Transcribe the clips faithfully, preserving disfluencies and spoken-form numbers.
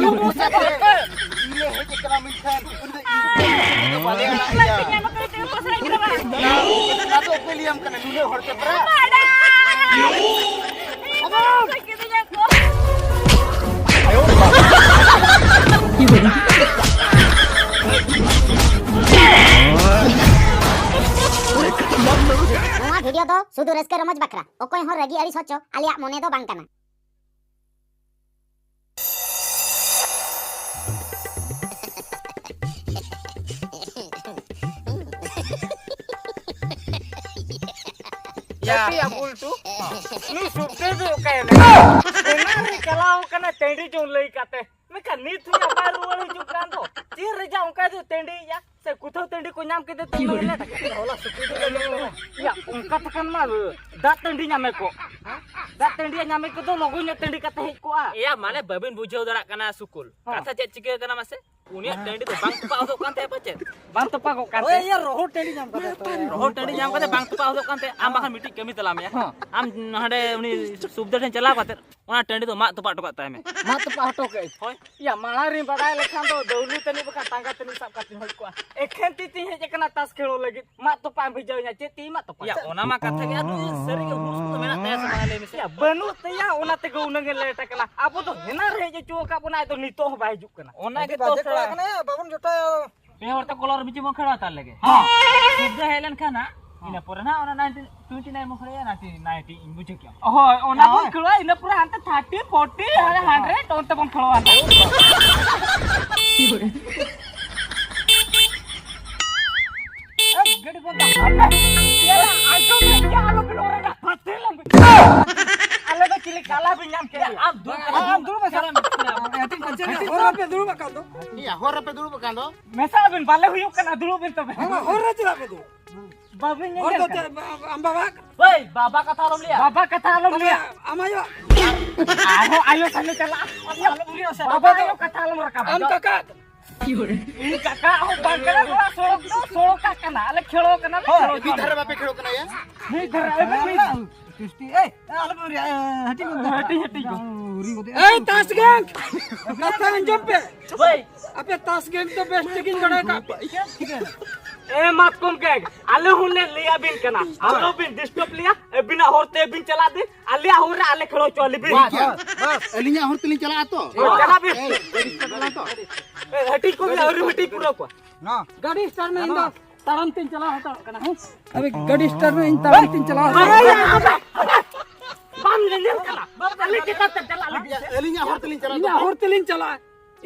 ᱤᱧ ᱞᱮ ᱦᱮᱡ ᱟᱠᱟᱱᱟ, ᱢᱮᱱᱠᱷᱟᱱ ᱩᱱᱤ ᱫᱚ ᱤᱧ ᱫᱚ ᱵᱟᱞᱮ ᱟᱲᱟᱜ ᱮᱭᱟ᱾ ᱚᱱᱟ ᱫᱚ ᱚᱠᱚᱭ ᱞᱟᱹᱭᱟᱢ ᱠᱟᱱᱟ? ᱱᱩᱱᱟᱹᱜ ᱦᱚᱲ ᱛᱮ ᱯᱮᱲᱟ? ᱱᱚᱣᱟ ᱵᱷᱤᱰᱤᱭᱳ ᱫᱚ ᱥᱩᱫᱷᱩ ᱨᱟᱹᱥᱠᱟᱹ ᱨᱚᱢᱚᱡᱽ ᱵᱟᱠᱷᱨᱟ, ᱚᱠᱚᱭ ᱦᱚᱸ ᱨᱟᱹᱜᱤ ᱟᱹᱲᱤᱥ ᱦᱚᱪᱚ ᱟᱞᱮᱭᱟᱜ ᱢᱚᱱᱮ ᱫᱚ ᱵᱟᱝ ᱠᱟᱱᱟ᱾ ᱭᱟ᱾ ᱪᱟᱹᱴᱤᱭᱟ ᱵᱩᱞᱴᱩ᱾ ᱱᱩᱭ ᱥᱩᱠᱫᱮᱵ ᱫᱚ ᱚᱠᱟᱭᱮᱱᱟ? ᱮᱱᱟᱝ ᱨᱮ ᱪᱟᱞᱟᱣ ᱠᱟᱱᱟ ᱴᱟᱺᱰᱤ ᱪᱚᱝ ᱞᱟᱹᱭ ᱠᱟᱛᱮ᱾ ᱢᱮᱱᱠᱷᱟᱱ ᱱᱤᱛ ᱦᱚᱸ ᱵᱟᱭ ᱨᱩᱣᱟᱹᱲ ᱦᱤᱡᱩᱜ ᱠᱟᱱ ᱫᱚ᱾ ᱪᱮᱫ ᱨᱮ ᱡᱟ ᱚᱱᱠᱟ ᱫᱚ ᱴᱟᱺᱰᱤᱭᱮᱭᱟ? ᱥᱮ ᱠᱩᱛᱷᱟᱹᱣ ᱴᱟᱺᱰᱤ ᱠᱚ ᱧᱟᱢ ᱠᱮᱫᱮ ᱛᱮ ᱩᱱᱟᱹᱜ ᱞᱮᱴ ᱟᱠᱟᱱᱟ? ᱦᱚᱞᱟ ᱥᱩᱠᱨᱤ ᱫᱚ ᱞᱮ ᱧᱟᱢ ᱞᱮᱱᱟ᱾ ᱭᱟ, ᱚᱱᱠᱟ ᱛᱮᱠᱷᱟᱱ ᱢᱟ ᱫᱟᱜ ᱴᱟᱺᱰᱤ ᱧᱟᱢᱮ ᱠᱚ᱾ ᱫᱟᱜ ᱴᱟᱺᱰᱤ ᱧᱟᱢᱮ ᱠᱚᱫᱚ ᱞᱚᱜᱚᱱ ᱧᱚᱜ ᱴᱟᱺᱰᱤ ᱠᱟᱛᱮ ᱦᱮᱡ ᱠᱚᱜᱼᱟ᱾ ᱮᱭᱟ, ᱢᱟᱱᱮ ᱵᱟᱹᱵᱤᱱ ᱵᱩᱡᱷᱟᱹᱣ ᱫᱟᱲᱮᱭᱟᱜ ᱠᱟᱱᱟ ᱥᱩᱠᱩᱞ᱾ ᱦᱚᱸ᱾ ᱠᱟᱛᱷᱟ ᱪᱮᱫ ᱪᱤᱠᱟᱹ ᱠᱟᱱᱟ ᱢᱟᱥᱮ? ᱩᱱᱤᱭᱟᱜ ᱴᱟᱺᱰᱤ ᱫᱚ ᱵᱟᱝ ᱛᱚᱯᱟᱜ ᱦᱚᱫᱚᱜ ᱠᱟᱱ ᱛᱟᱭᱟ ᱯᱟᱪᱮᱫ? ᱵᱟᱝ ᱛᱚᱯᱟᱜᱚᱜ ᱠᱟᱱ ᱳᱭ, ᱛᱟᱭᱟ᱾ ᱤᱭᱟᱹ, ᱨᱚᱦᱚᱲ ᱴᱟᱺᱰᱤ ᱧᱟᱢ ᱠᱟᱛᱮ ᱛᱚ᱾ ᱨᱚᱦᱚᱲ ᱴᱟᱺᱰᱤ ᱧᱟᱢ ᱠᱟᱛᱮ ᱵᱟᱝ ᱛᱚᱯᱟᱜ ᱦᱚᱫᱚᱜ ᱠᱟᱱ ᱛᱟᱭᱟ᱾ ᱟᱢ ᱵᱟᱠᱷᱟᱱ ᱢᱤᱫᱴᱤᱡ ᱠᱟᱹᱢᱤ ᱛᱟᱞᱟᱝ ᱢᱮᱭᱟ᱾ ᱦᱚᱸ᱾ ᱟᱢ ᱦᱟᱸᱰᱮ ᱩᱱᱤ ᱥᱩᱵᱫᱟ ᱴᱷᱮᱱ ᱪᱟᱞᱟᱣ ᱠᱟᱛᱮ ᱚᱱᱟ ᱴᱟᱺᱰᱤ ᱫᱚ ᱢᱟᱜ ᱛᱚᱯᱟᱜ ᱦᱚᱴᱚ ᱠᱟᱜ ᱛᱟᱭ ᱢᱮ᱾ ᱢᱟᱜ ᱛᱚᱯᱟᱜ ᱦᱚᱴᱚ ᱠᱟᱜ ᱟᱹᱧ᱾ ᱦᱳᱭ᱾ ᱭᱟ, ᱢᱟᱲᱟᱝ ᱨᱤᱧ ᱵᱟᱰᱟᱭ ᱞᱮᱠᱷᱟᱱ ᱫᱚ ᱫᱟᱹᱣᱞᱩ ᱛᱟᱹᱱᱤᱡ ᱵᱟᱠᱷᱟᱱ ᱴᱟᱸᱜᱟ ᱛᱟᱹᱱᱤᱡ ᱥᱟᱵ ᱠᱟᱛᱮᱧ ᱦᱮᱡ ᱠᱚᱜᱼᱟ᱾ ᱮᱠᱷᱮᱱ ᱛᱤ ᱛᱤᱧ ᱦᱮᱡ ᱟᱠᱟᱱᱟ ᱛᱟᱥ ᱠᱷᱮᱞᱳ ᱞᱟᱹᱜᱤᱫ᱾ ᱢᱟᱜ ᱛᱚᱯᱟᱜ ᱮᱢ ᱵᱷᱮᱡᱟᱣᱤᱧᱟ, ᱪᱮᱫ ᱛᱮ ᱢᱟᱜ ᱛᱚᱯᱟᱜ? ᱭᱟ, ᱚᱱᱟ ᱢᱟ ᱠᱟᱛᱷᱟ ᱜᱮ, ᱟᱫᱚ ᱥᱟᱹᱨᱤ ᱜᱮ ᱦᱩᱥ ᱠᱚᱫᱚ ᱢᱮᱱᱟᱜ ᱛᱟᱭᱟ ᱥᱮ ᱵᱟᱝ, ᱞᱟᱹᱭ ᱢᱮᱥᱮ? ᱭᱟ, ᱵᱟᱹᱱᱩᱜ ᱛᱟᱭᱟ, ᱚᱱᱟ ᱛᱮᱜᱮ ᱩᱱᱟᱹᱜ ᱮ ᱞᱮᱴ ᱟᱠᱟᱱᱟ᱾ ᱟᱵᱚ ᱫᱚ ᱦᱮᱱᱟ ᱨᱮ ᱦᱮᱡ ᱦᱚᱪᱚ ᱟᱠᱟᱫ ᱵᱚᱱᱟ, ᱟᱫᱚ ᱱᱤᱛᱚᱜ ᱦᱚᱸ ᱵᱟᱭ ᱦᱤᱡᱩᱜ ᱠᱟᱱᱟ᱾ ᱚᱱᱟ ᱜᱮ ᱵᱟᱡᱮ ᱛᱚ ᱠᱚᱲᱟ ᱛᱷᱚᱲᱟ᱾ ᱠᱟᱱᱟᱭ, ᱵᱟᱵᱚᱱ ᱡᱚᱴᱟᱣ᱾ ᱯᱮ ᱦᱚᱲ ᱛᱮ ᱠᱚᱞᱚᱨ ᱵᱤᱪᱤ ᱵᱚᱱ ᱠᱷᱮᱲᱣᱟ ᱛᱟᱨ ᱞᱮᱜᱮ᱾ ᱦᱮᱸ᱾ ᱥᱩᱵᱫᱟ ᱦᱮᱡ ᱞᱮᱱᱠᱷᱟᱱ ᱦᱟᱸᱜ, ᱦᱮᱸ᱾ ᱤᱱᱟᱹ ᱯᱚᱨᱮ ᱱᱟᱦᱟᱜ ᱚᱱᱟ ᱱᱟᱭᱤᱱᱴᱤᱱ ᱴᱩᱭᱮᱱᱴᱤ ᱱᱟᱭᱤᱱ ᱵᱚᱱ ᱠᱷᱮᱲᱣᱟ, ᱱᱟᱭᱤᱱᱴᱤᱱ ᱱᱟᱭᱤᱱᱴᱤ ᱤᱧ ᱵᱩᱡᱷᱟᱹᱣ ᱠᱮᱜᱼᱟ᱾ ᱦᱳᱭ, ᱚᱱᱟ ᱵᱚᱱ ᱦᱳᱭ᱾ ᱠᱷᱮᱲᱣᱟ, ᱤᱱᱟᱹ ᱯᱚᱨᱮ ᱦᱟᱱᱛᱮ ᱛᱷᱟᱨᱴᱤ, ᱯᱷᱳᱨᱴᱤ, ᱦᱟᱱᱰᱨᱮᱰ, ᱚᱱᱛᱮ ᱵᱚᱱ ᱠᱷᱮᱲᱣᱟ ᱱᱟᱦᱟᱜ᱾ ᱮᱭ, ᱜᱟᱹᱰᱤ ᱵᱚᱱ ᱫᱟᱵ᱾ ᱭᱟᱨᱟ, ᱟᱸᱡᱚᱢ ᱢᱮ, ᱭᱟ, ᱟᱞᱚ ᱵᱤᱱ ᱚᱨᱮᱫᱟ, ᱯᱷᱟᱴᱮ ᱞᱟᱝ ᱵᱤᱱ᱾ ᱟᱞᱮ ᱫᱚ ᱪᱤᱞᱤ ᱠᱟᱞᱟ ᱵᱤᱱ ᱧᱟᱢ ᱠᱮᱫ ᱞᱮᱭᱟ? ᱟᱢ ᱫᱩᱲᱩᱵ ᱟᱢ ᱫᱩᱲᱩᱵ ᱢᱮ, ᱥᱮ᱾ ᱦᱚᱨ ᱨᱮᱯᱮ ᱫᱩᱲᱩᱵ ᱟᱠᱟᱱ ᱫᱚ᱾ ᱭᱟ, ᱦᱚᱨ ᱨᱮᱯᱮ ᱫᱩᱲᱩᱵ ᱟᱠᱟᱱ ᱫᱚ᱾ ᱢᱮᱥᱟ ᱵᱤᱱ, ᱵᱟᱞᱮ ᱦᱩᱭᱩᱜ ᱠᱟᱱᱟ, ᱫᱩᱲᱩᱵ ᱵᱤᱱ ᱛᱚᱵᱮ᱾ ᱦᱚᱨ ᱨᱮ ᱪᱮᱫᱟᱜ ᱯᱮ ᱫᱩᱲᱩᱵ? ᱵᱟᱵᱤᱱ ᱧᱮᱞ ᱦᱚᱲ ᱫᱚ ᱧᱟᱢ ᱠᱟᱱᱟ? ᱪᱮᱫ, ᱟᱢ ᱵᱟᱵᱟ? ᱦᱳᱭ, ᱵᱟᱵᱟ ᱠᱟᱛᱷᱟ ᱟᱞᱚᱢ ᱞᱟᱹᱭᱟ᱾ ᱵᱟᱵᱟ ᱠᱟᱛᱷᱟ ᱟᱞᱚᱢ ᱞᱟᱹᱭᱟ᱾ ᱟᱢ ᱟᱭᱳ? ᱟᱨᱦᱚᱸ ᱟᱭᱳ ᱥᱟᱢᱱᱮ ᱪᱟᱞᱟᱜᱼᱟ᱾ ᱟᱞᱚᱢ ᱞᱟᱹᱭᱟ ᱥᱮ᱾ ᱵᱟᱵᱟ ᱫᱚ ᱟᱭᱳ ᱠᱟᱛᱷᱟ ᱟᱞᱚᱢ ᱨᱟᱠᱟᱵᱟ᱾ ᱟᱢ ᱠᱟᱠᱟ? ᱤᱧ ᱠᱟᱠᱟ ᱦᱚᱸ ᱵᱟᱝ ᱠᱟᱱᱟ, ᱱᱚᱣᱟ ᱥᱚᱲᱚᱠ ᱫᱚ ᱥᱚᱲᱚᱠ ᱠᱟᱱᱟ, ᱟᱞᱮ ᱠᱷᱮᱲᱚ ᱠᱟᱱᱟ, ᱞᱮ ᱦᱳᱭ, ᱠᱷᱮᱲᱚ ᱢᱤᱫ ᱠᱟᱱᱟ᱾ ᱫᱷᱟᱨᱮ ᱵᱟᱯᱮ ᱠᱷᱮᱲᱚ ᱠᱟᱱᱟ ᱭᱟ? ᱢᱤᱫ ᱫᱷᱟᱨᱮ, ᱮ, ᱢᱤᱫ ᱫᱷᱟᱨᱮ᱾ ᱴᱮᱥᱴᱤ, ᱮᱭ, ᱟᱞᱚᱯᱮ ᱩᱨᱤᱭᱟ, ᱮ, ᱦᱟᱹᱴᱤᱧ ᱜᱚᱫ ᱫᱟ᱾ ᱦᱟᱹᱴᱤᱧ, ᱦᱟᱹᱴᱤᱧ ᱜᱚᱫ᱾ ᱩᱨᱤ ᱜᱚᱫ ᱮ᱾ ᱮᱭ, ᱛᱟᱥ ᱜᱮᱝ! ᱠᱟᱛᱷᱟ ᱟᱸᱡᱚᱢ ᱯᱮ᱾ ᱦᱳᱭ᱾ ᱟᱯᱮ ᱛᱟᱥ ᱜᱮᱝ ᱫᱚ ᱵᱮᱥ ᱴᱷᱤᱠ ᱤᱧ ᱵᱟᱲᱟᱭ ᱠᱟᱜ ᱯᱮ᱾ ᱮ, ᱢᱟᱛᱠᱚᱢ ᱜᱮᱝ, ᱟᱞᱮ ᱦᱚᱸᱞᱮ ᱞᱟᱹᱭ ᱟᱵᱤᱱ ᱠᱟᱱᱟ, ᱟᱞᱚᱵᱤᱱ ᱰᱤᱥᱴᱟᱵ ᱞᱮᱭᱟ, ᱟᱹᱵᱤᱱᱟᱜ ᱦᱚᱨ ᱛᱮᱵᱤᱱ ᱪᱟᱞᱟᱜ ᱵᱤᱱ, ᱟᱞᱮᱭᱟᱜ ᱦᱚᱨ ᱨᱮ ᱟᱞᱮ ᱠᱷᱮᱲᱚ ᱦᱚᱪᱚ ᱟᱞᱮ ᱵᱤᱱ᱾ ᱴᱷᱤᱠ ᱜᱮᱭᱟ᱾ ᱵᱟᱥ᱾ ᱟᱹᱞᱤᱧᱟᱜ ᱦᱚᱨ ᱛᱮᱞᱤᱧ ᱪᱟᱞᱟᱜᱼᱟ ᱛᱚ? ᱦᱳᱭ, ᱪᱟᱞᱟᱜ ᱵᱤᱱ᱾ ᱮᱭ, ᱜᱟᱹᱰᱤ ᱪᱟᱞᱟᱜᱼᱟ ᱛᱚ? ᱮ, ᱦᱟᱹᱴᱤᱧ ᱠᱚ ᱢᱮ, ᱟᱹᱣᱨᱤ ᱦᱟᱹᱴᱤᱧ ᱯᱩᱨᱟᱹᱣ ᱠᱚᱣᱟ᱾ ᱱᱟ᱾ ᱜᱟᱹᱰᱤ ᱥᱴᱟᱨᱴ ᱢᱮ, ᱤᱧ ᱫᱚ ᱛᱟᱲᱟᱢ ᱛᱮᱧ ᱪᱟᱞᱟᱣ ᱦᱟᱛᱟᱲᱚᱜ ᱠᱟᱱᱟ, ᱦᱮᱸ? ᱟᱵᱮ ᱜᱟᱹᱰᱤ ᱥᱴᱟᱨᱴ ᱢᱮ, ᱤᱧ ᱛᱟᱲᱟᱢ ᱛᱮᱧ ᱪᱟᱞᱟᱣ ᱦᱟᱛᱟᱲᱚᱜ ᱠᱟᱱᱟ᱾ ᱵᱟᱢ ᱧᱮᱧᱮᱞ ᱠᱟᱱᱟ? ᱟᱞᱮ ᱪᱮᱛᱟᱱ ᱛᱮ ᱪᱟᱞᱟᱜ ᱞᱟᱹᱜᱤᱫ᱾ ᱟᱹᱞᱤᱧᱟᱜ ᱦᱚᱨ ᱛᱮᱞᱤᱧ ᱪᱟᱞᱟᱜ ᱤᱧᱟᱹᱜ ᱦᱚᱨ ᱛᱮᱞᱤᱧ ᱪᱟᱞᱟᱜᱼᱟ᱾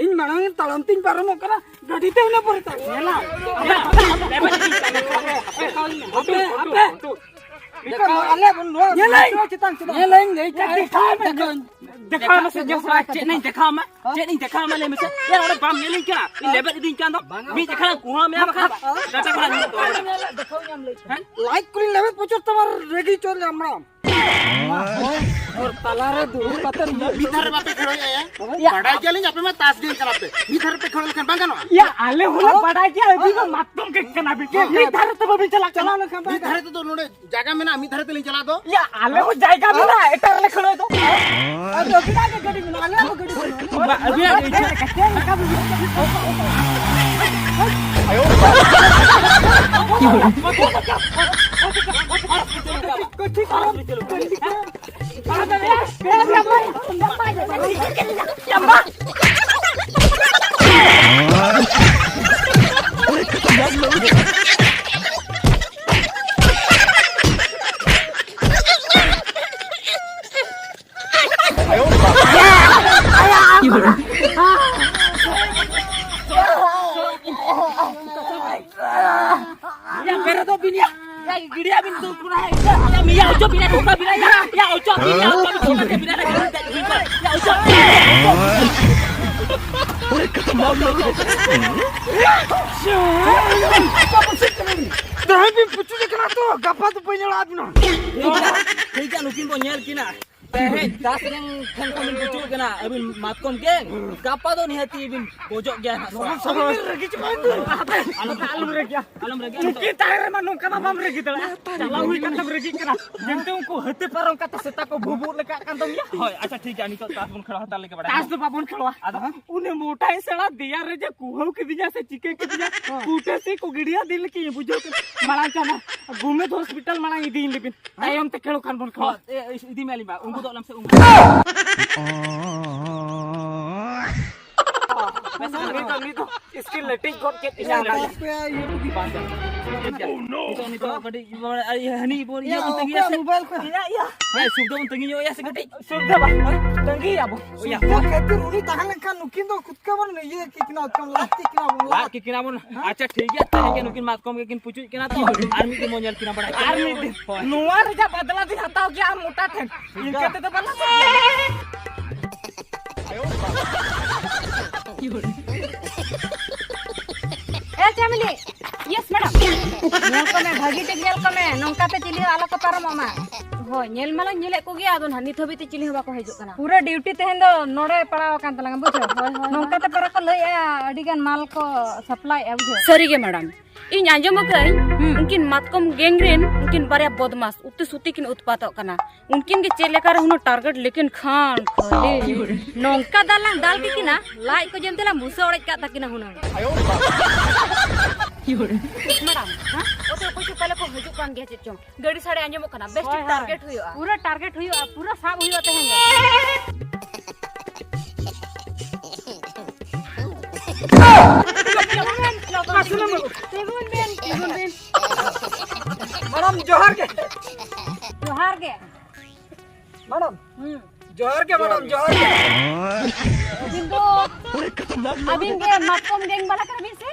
ᱤᱧ ᱢᱟᱲᱟᱝ ᱛᱟᱲᱟᱢ ᱛᱤᱧ ᱯᱟᱨᱚᱢᱚᱜ ᱠᱟᱱᱟ, ᱜᱟᱹᱰᱤ ᱛᱮ ᱤᱱᱟᱹ ᱯᱚᱨᱮ ᱛᱟᱲᱟᱢ᱾ ᱧᱮᱞᱟ᱾ ᱦᱟᱯᱮ, ᱦᱟᱯᱮ᱾ ᱟᱞᱮ ᱵᱚᱱ ᱱᱚᱣᱟ ᱧᱮᱞᱟᱹᱧ᱾ ᱪᱮᱛᱟᱱ ᱪᱮᱛᱟᱱ᱾ ᱧᱮᱞᱟᱹᱧ, ᱞᱟᱹᱭ ᱠᱟᱜ ᱫᱮᱠᱷᱟᱣ ᱢᱮ᱾ ᱫᱮᱠᱷᱟᱣ ᱢᱮ᱾ ᱫᱮᱠᱷᱟᱣ ᱢᱮ ᱥᱮ, ᱫᱮᱠᱷᱟᱣ ᱢᱮ᱾ ᱪᱮᱫ ᱤᱧ ᱫᱮᱠᱷᱟᱣ ᱟᱢᱟ? ᱪᱮᱫ ᱤᱧ ᱫᱮᱠᱷᱟᱣ ᱟᱢᱟ ᱞᱟᱹᱭ ᱢᱮᱥᱮ? ᱭᱟ, ᱱᱚᱰᱮ ᱵᱟᱢ ᱧᱮᱞᱤᱧ ᱠᱟᱱᱟ? ᱤᱧ ᱞᱮᱵᱮᱫ ᱤᱫᱤᱧ ᱠᱟᱱ ᱫᱚ᱾ ᱢᱤᱫ ᱡᱮᱠᱷᱟ ᱠᱩᱦᱟᱢ ᱮᱢ ᱠᱷᱟᱱ ᱰᱟᱴᱟ ᱠᱷᱚᱱᱟᱜ ᱧᱩᱨᱩᱜ ᱛᱟᱢᱟ᱾ ᱦᱮᱸ? ᱞᱟᱡ ᱠᱚᱨᱮ ᱞᱮᱵᱮᱫ ᱯᱚᱪᱚᱨ ᱛᱟᱢᱟ, ᱨᱮᱜᱤ ᱪᱚᱞ ᱟᱢᱲᱟᱢ᱾ ᱦᱚᱨ ᱛᱟᱞᱟᱨᱮ ᱫᱩᱲᱩᱵ ᱠᱟᱛᱮ ᱢᱤᱫ ᱫᱷᱟᱨᱮ ᱵᱟᱯᱮ ᱠᱷᱮᱲᱚᱭᱮᱫᱼᱟ ᱭᱟ? ᱭᱟ᱾ ᱵᱟᱰᱟᱭ ᱜᱮᱭᱟᱞᱤᱧ ᱟᱯᱮ ᱢᱟ ᱛᱟᱥ ᱜᱮᱝ ᱠᱟᱱᱟ ᱯᱮ᱾ ᱢᱤᱫ ᱫᱷᱟᱨᱮ ᱯᱮ ᱠᱷᱮᱲᱚ ᱞᱮᱠᱷᱟᱱ ᱵᱟᱝ ᱜᱟᱱᱚᱜᱼᱟ? ᱭᱟ, ᱟᱞᱮ ᱦᱚᱸᱞᱮ ᱵᱟᱰᱟᱭ ᱜᱮᱭᱟ, ᱟᱹᱵᱤᱱ ᱢᱟ ᱢᱟᱛᱠᱚᱢ ᱜᱮᱝ ᱠᱟᱱᱟ ᱵᱤᱱ᱾ ᱦᱮᱸ᱾ ᱢᱤᱫ ᱫᱷᱟᱨᱮ ᱛᱮ ᱵᱟᱵᱤᱱ ᱪᱟᱞᱟᱜ ᱠᱟᱱᱟ᱾ ᱢᱤᱫ ᱫᱷᱟᱨᱮ ᱛᱮᱫᱚ ᱱᱚᱰᱮ ᱡᱟᱭᱜᱟ ᱢᱮᱱᱟᱜᱼᱟ, ᱢᱤᱫ ᱫᱷᱟᱨᱮ ᱛᱮᱞᱤᱧ ᱪᱟᱞᱟᱜ ᱫᱚ᱾ ᱭᱟ, ᱟᱞᱮ ᱦᱚᱸ ᱡᱟᱭᱜᱟ ᱢᱮᱱᱟᱜᱼᱟ, ᱮᱴᱟᱜ ᱨᱮᱞᱮ ᱠᱷᱟᱹᱲᱟᱹᱭ ᱫᱚ᱾ ᱟᱫᱚ ᱟᱹᱵᱤᱱᱟᱜ ᱜᱮ ᱜᱟᱹᱰᱤ ᱢᱮᱱᱟᱜᱼᱟ, ᱟᱞᱮᱭᱟᱜ ᱦᱚᱸ ᱜᱟᱹᱰᱤ ᱢᱮᱱᱟᱜᱼᱟ᱾ ᱵᱟ, ᱟᱹᱵᱤᱱᱟᱜ ᱜᱮ ᱤᱪᱪᱷᱟ᱾ Ya, pero dos piñas. Ya, giriya bin tu kuna hai. Ya, miya ocho piñas tu kuna piñas. Ya, ya, ocho piñas, ocho piñas, piñas, piñas. Ya, ocho piñas. ᱛᱮᱦᱮᱧ ᱵᱤᱱ ᱯᱩᱪᱩᱡ ᱟᱠᱟᱱᱟ ᱛᱚ, ᱜᱟᱯᱟ ᱫᱚ ᱵᱟᱹᱧ ᱟᱲᱟᱜ ᱵᱤᱱᱟ᱾ ᱴᱷᱤᱠ ᱜᱮᱭᱟ, ᱱᱩᱠᱤᱱ ᱵᱚᱱ ᱧᱮᱞ ᱠᱤᱱᱟ᱾ ᱛᱮᱦᱮᱧ ᱫᱟᱥ ᱜᱮᱝ ᱴᱷᱮᱱ ᱠᱷᱚᱱ ᱵᱤᱱ ᱵᱩᱡᱷᱟᱹᱣ ᱠᱟᱱᱟ ᱟᱹᱵᱤᱱ ᱢᱟᱛᱠᱚᱢ ᱜᱮᱝ, ᱜᱟᱯᱟ ᱫᱚ ᱱᱤᱦᱟᱹᱛᱤ ᱵᱤᱱ ᱜᱚᱡᱚᱜ ᱜᱮᱭᱟ ᱦᱟᱸᱜ᱾ ᱟᱞᱚᱢ ᱨᱟᱹᱜᱤ ᱪᱟᱵᱟᱭ ᱫᱚ᱾ ᱟᱞᱚᱢ ᱨᱟᱹᱜᱤ, ᱟᱞᱚᱢ ᱨᱟᱹᱜᱤ᱾ ᱱᱩᱠᱤᱱ ᱛᱟᱦᱮᱸ ᱨᱮᱢᱟ ᱱᱚᱝᱠᱟ ᱢᱟ ᱵᱟᱢ ᱨᱟᱹᱜᱤ ᱫᱟᱲᱮᱭᱟᱜᱼᱟ᱾ ᱪᱟᱞᱟᱣ ᱦᱩᱭ ᱠᱟᱱ ᱛᱟᱢ ᱨᱟᱹᱜᱤᱜ ᱠᱟᱱᱟ᱾ ᱡᱮᱱᱛᱮ ᱩᱱᱠᱩ ᱦᱟᱹᱛᱤ ᱯᱟᱨᱚᱢ ᱠᱟᱛᱮ ᱥᱮᱛᱟ ᱠᱚ ᱵᱷᱩᱵᱩᱜ ᱞᱮᱠᱟᱜ ᱠᱟᱱ ᱛᱟᱢ ᱜᱮᱭᱟ᱾ ᱦᱳᱭ, ᱟᱪᱪᱷᱟ ᱴᱷᱤᱠ ᱜᱮᱭᱟ, ᱱᱤᱛᱚᱜ ᱛᱟᱥ ᱵᱚᱱ ᱠᱷᱮᱞᱟ ᱦᱟᱛᱟᱲ ᱞᱮᱜᱮ ᱵᱟᱲᱟᱭ᱾ ᱛᱟᱥ ᱫᱚ ᱵᱟᱵᱚᱱ ᱠᱷᱮᱞᱣᱟ᱾ ᱟᱫᱚ? ᱩᱱᱤ ᱢᱚᱴᱟᱭ ᱥᱮᱬᱟ ᱫᱮᱭᱟ ᱨᱮ ᱡᱮ ᱠᱩᱦᱟᱹᱣ ᱠᱤᱫᱤᱧᱟ ᱥᱮ ᱪᱤᱠᱟᱹ ᱠᱤᱫᱤᱧᱟ, ᱦᱮᱸ᱾ ᱠᱩᱴᱟᱹ ᱥᱮ ᱠᱚ ᱜᱤᱰᱤᱭᱟ ᱫᱤ ᱞᱮᱠᱤᱧ ᱵᱩᱡᱷᱟᱹᱣ ᱠᱮᱫ᱾ ᱢᱟᱲᱟᱝ ᱠᱟᱱᱟ, ᱜᱩᱢᱮᱫ ᱦᱚᱥᱯᱤᱴᱟᱞ ᱢᱟᱲᱟᱝ ᱤᱫᱤᱭᱤᱧ ᱞᱮᱵᱤᱱ᱾ ᱛᱟᱭᱚᱢ ᱛᱮ ᱠᱷᱮᱞ ᱠᱷᱟᱱ ᱵᱚᱱ ᱠᱷᱮᱞᱣᱟ᱾ ᱦᱳᱭ, ᱮ, ᱤ-, ᱤᱫᱤ ᱢᱮ ᱟᱹᱞᱤᱧ ᱵᱟ, ᱩᱱᱠᱩ ᱫᱚ ᱟᱞᱚᱢ ᱥᱮ ᱩᱱᱠᱩ᱾ ᱱᱤᱛᱚᱜ, ᱱᱤᱛᱚᱜ ᱥᱠᱤᱞ ᱞᱮᱴᱤᱡ ᱜᱚᱫ ᱠᱮᱫ ᱛᱤᱧᱟ᱾ ᱵᱟᱝ, ᱵᱟᱝ᱾ ᱴᱷᱤᱠ ᱜᱮᱭᱟ᱾ ᱱᱤᱛᱚᱜ, ᱱᱤᱛᱚᱜ ᱠᱟᱹᱴᱤᱡ, ᱤᱭᱟᱹ, ᱦᱟᱹᱱᱤ ᱵᱚᱱ ᱤᱭᱟᱹ ᱵᱚᱱ ᱛᱟᱹᱝᱜᱤᱭᱟ ᱥᱮ? ᱢᱳᱵᱟᱭᱤᱞ ᱠᱚ᱾ ᱦᱮᱸ, ᱥᱩᱵᱤᱫᱷᱟ ᱵᱚᱱ ᱛᱟᱹᱝᱜᱤ ᱧᱚᱜ ᱮᱭᱟ ᱥᱮ ᱠᱟᱹᱴᱤᱡ? ᱥᱩᱵᱤᱫᱷᱟ ᱵᱟᱝ, ᱛᱟᱹᱝᱜᱤᱭᱟᱵᱚ᱾ ᱥᱩᱵᱤᱫᱷᱟ ᱠᱷᱟᱹᱛᱤᱨ ᱩᱱᱤ ᱛᱟᱦᱮᱸ ᱞᱮᱱᱠᱷᱟᱱ ᱱᱩᱠᱤᱱ ᱫᱚ ᱠᱷᱩᱫ ᱠᱟ ᱵᱚᱱ ᱤᱭᱟᱹ ᱠᱤᱱᱟ, ᱞᱟᱫ ᱠᱤᱱᱟ ᱵᱚᱱ, ᱞᱟᱫ ᱠᱤᱱᱟ ᱵᱚᱱ᱾ ᱟᱪᱪᱷᱟ, ᱴᱷᱤᱠ ᱜᱮᱭᱟ, ᱛᱮᱦᱮᱧ ᱜᱮ ᱱᱩᱠᱤᱱ ᱢᱟᱛᱠᱚᱢ ᱜᱮᱠᱤᱱ ᱯᱩᱪᱩᱡ ᱠᱟᱱᱟ ᱛᱚ, ᱟᱨ ᱢᱤᱫ ᱫᱤᱱ ᱵᱚᱱ ᱧᱮᱞ ᱠᱤᱱᱟ ᱵᱟᱲᱟᱭ ᱠᱟᱱᱟ᱾ ᱟᱨ ᱢᱤᱫ ᱫᱤᱱ᱾ ᱦᱳᱭ᱾ ᱱᱚᱣᱟ ᱨᱮᱭᱟᱜ ᱵᱟᱫᱞᱟ ᱫᱚᱧ ᱦᱟᱛᱟᱣ ᱜᱮᱭᱟ ᱟᱢ ᱢᱚᱴᱟ ᱴᱷᱮᱱ᱾ ᱤᱱᱠᱟᱹ ᱛᱮᱫᱚ ᱵᱟᱝ ᱞᱟᱥᱟᱜ ᱜᱮᱭᱟ᱾ ᱮ ᱪᱟᱢᱤᱞᱤ, ᱭᱮᱥ ᱢᱮᱰᱟᱢ᱾ ᱧᱮᱞ ᱠᱚᱢᱮ, ᱵᱷᱟᱹᱜᱤ ᱴᱷᱤᱠ ᱧᱮᱞ ᱠᱚᱢᱮ, ᱱᱚᱝᱠᱟ ᱛᱮ ᱪᱤᱞᱤ ᱦᱚᱸ ᱟᱞᱚ ᱠᱚ ᱯᱟᱨᱚᱢᱚᱜ ᱢᱟ᱾ ᱦᱳᱭ, ᱧᱮᱞ ᱢᱟᱞᱟᱧ ᱧᱮᱞᱮᱫ ᱠᱚᱜᱮᱭᱟ, ᱟᱫᱚ ᱱᱟᱦᱟᱜ ᱱᱤᱛ ᱦᱟᱹᱵᱤᱡ ᱛᱮ ᱪᱤᱞᱤ ᱦᱚᱸ ᱵᱟᱠᱚ ᱦᱤᱡᱩᱜ ᱠᱟᱱᱟ᱾ ᱯᱩᱨᱟᱹ ᱰᱤᱭᱩᱴᱤ ᱛᱮᱦᱮᱧ ᱫᱚ ᱱᱚᱰᱮ ᱯᱟᱲᱟᱣ ᱟᱠᱟᱱ ᱛᱟᱞᱟᱝᱟ, ᱵᱩᱡᱷᱟᱹᱣ? ᱦᱳᱭ, ᱦᱳᱭ, ᱱᱚᱝᱠᱟ ᱦᱳᱭ᱾ ᱛᱮ ᱯᱟᱨᱟ ᱠᱚ ᱞᱟᱹᱭᱮᱜᱼᱟ, ᱟᱹᱰᱤ ᱜᱟᱱ ᱢᱟᱞ ᱠᱚ ᱥᱟᱯᱞᱟᱭᱮᱜᱼᱟ, ᱵᱩᱡᱷᱟᱹᱣ? ᱥᱟᱹᱨᱤ ᱜᱮ ᱢᱮᱰᱟᱢ, ᱤᱧ ᱟᱸᱡᱚᱢ ᱟᱠᱟᱫᱟᱹᱧ, ᱦᱩᱸ᱾ ᱩᱱᱠᱤᱱ ᱢᱟᱛᱠᱚᱢ ᱜᱮᱝ ᱨᱮᱱ ᱩᱱᱠᱤᱱ ᱵᱟᱨᱭᱟ ᱵᱚᱫᱢᱟᱥ ᱩᱛᱤ ᱥᱩᱛᱤ ᱠᱤᱱ ᱩᱛᱯᱟᱛᱚᱜ ᱠᱟᱱᱟ᱾ ᱩᱱᱠᱤᱱ ᱜᱮ ᱪᱮᱫ ᱞᱮᱠᱟ ᱨᱮ ᱦᱩᱱᱟᱹᱝ ᱴᱟᱨᱜᱮᱴ ᱞᱮᱠᱤᱱ ᱠᱷᱟᱱ ᱠᱷᱟᱹᱞᱤ᱾ ᱱᱚᱝᱠᱟ ᱫᱟᱞ ᱞᱟᱝ ᱫᱟᱞ ᱠᱤᱱᱟ, ᱞᱟᱡ ᱠᱚ ᱡᱮᱱᱛᱮ ᱞᱟᱝ ᱵᱷᱩᱥᱟᱹ ᱚᱲᱮᱡ ᱠᱟᱜ ᱛᱟᱹᱠᱤᱱᱟ ᱦᱩᱱᱟᱹᱝ᱾ ᱢᱮᱰᱟᱢ, ᱦᱮᱸ? ᱚᱛᱮ ᱚᱠᱚᱭ ᱪᱚ ᱯᱟᱞᱮ ᱠᱚ ᱦᱤᱡᱩᱜ ᱠᱟᱱ ᱜᱮᱭᱟ ᱪᱮᱫ ᱪᱚᱝ᱾ ᱜᱟᱹᱰᱤ ᱥᱟᱰᱮ ᱟᱸᱡᱚᱢᱚᱜ ᱠᱟᱱᱟ, ᱵᱮᱥ ᱴᱷᱤᱠ ᱦᱳᱭ, ᱦᱳᱭ᱾ ᱴᱟᱨᱜᱮᱴ ᱦᱩᱭᱩᱜᱼᱟ᱾ ᱯᱩᱨᱟᱹ ᱴᱟᱨᱜᱮᱴ ᱦᱩᱭᱩᱜᱼᱟ, ᱯᱩᱨᱟᱹ ᱥᱟᱵ ᱦᱩᱭᱩᱜᱼᱟ ᱛᱮᱦᱮᱧ ᱫᱚ᱾ ᱛᱤᱸᱜᱩᱱ ᱵᱮᱱ, ᱛᱤᱸᱜᱩᱱ ᱵᱮᱱ᱾ ᱢᱮᱰᱟᱢ, ᱡᱚᱦᱟᱨ ᱜᱮ᱾ ᱡᱚᱦᱟᱨ ᱜᱮ᱾ ᱢᱮᱰᱟᱢ, ᱦᱩᱸ᱾ ᱡᱚᱦᱟᱨ ᱜᱮ, ᱢᱮᱰᱟᱢ, ᱡᱚᱦᱟᱨ ᱜᱮ᱾ ᱟᱹᱵᱤᱱ ᱫᱚ, ᱟᱹᱵᱤᱱ ᱜᱮ ᱢᱟᱛᱠᱚᱢ ᱜᱮᱝ ᱵᱟᱞᱟ ᱠᱟᱱᱟ ᱵᱤᱱ ᱥᱮ?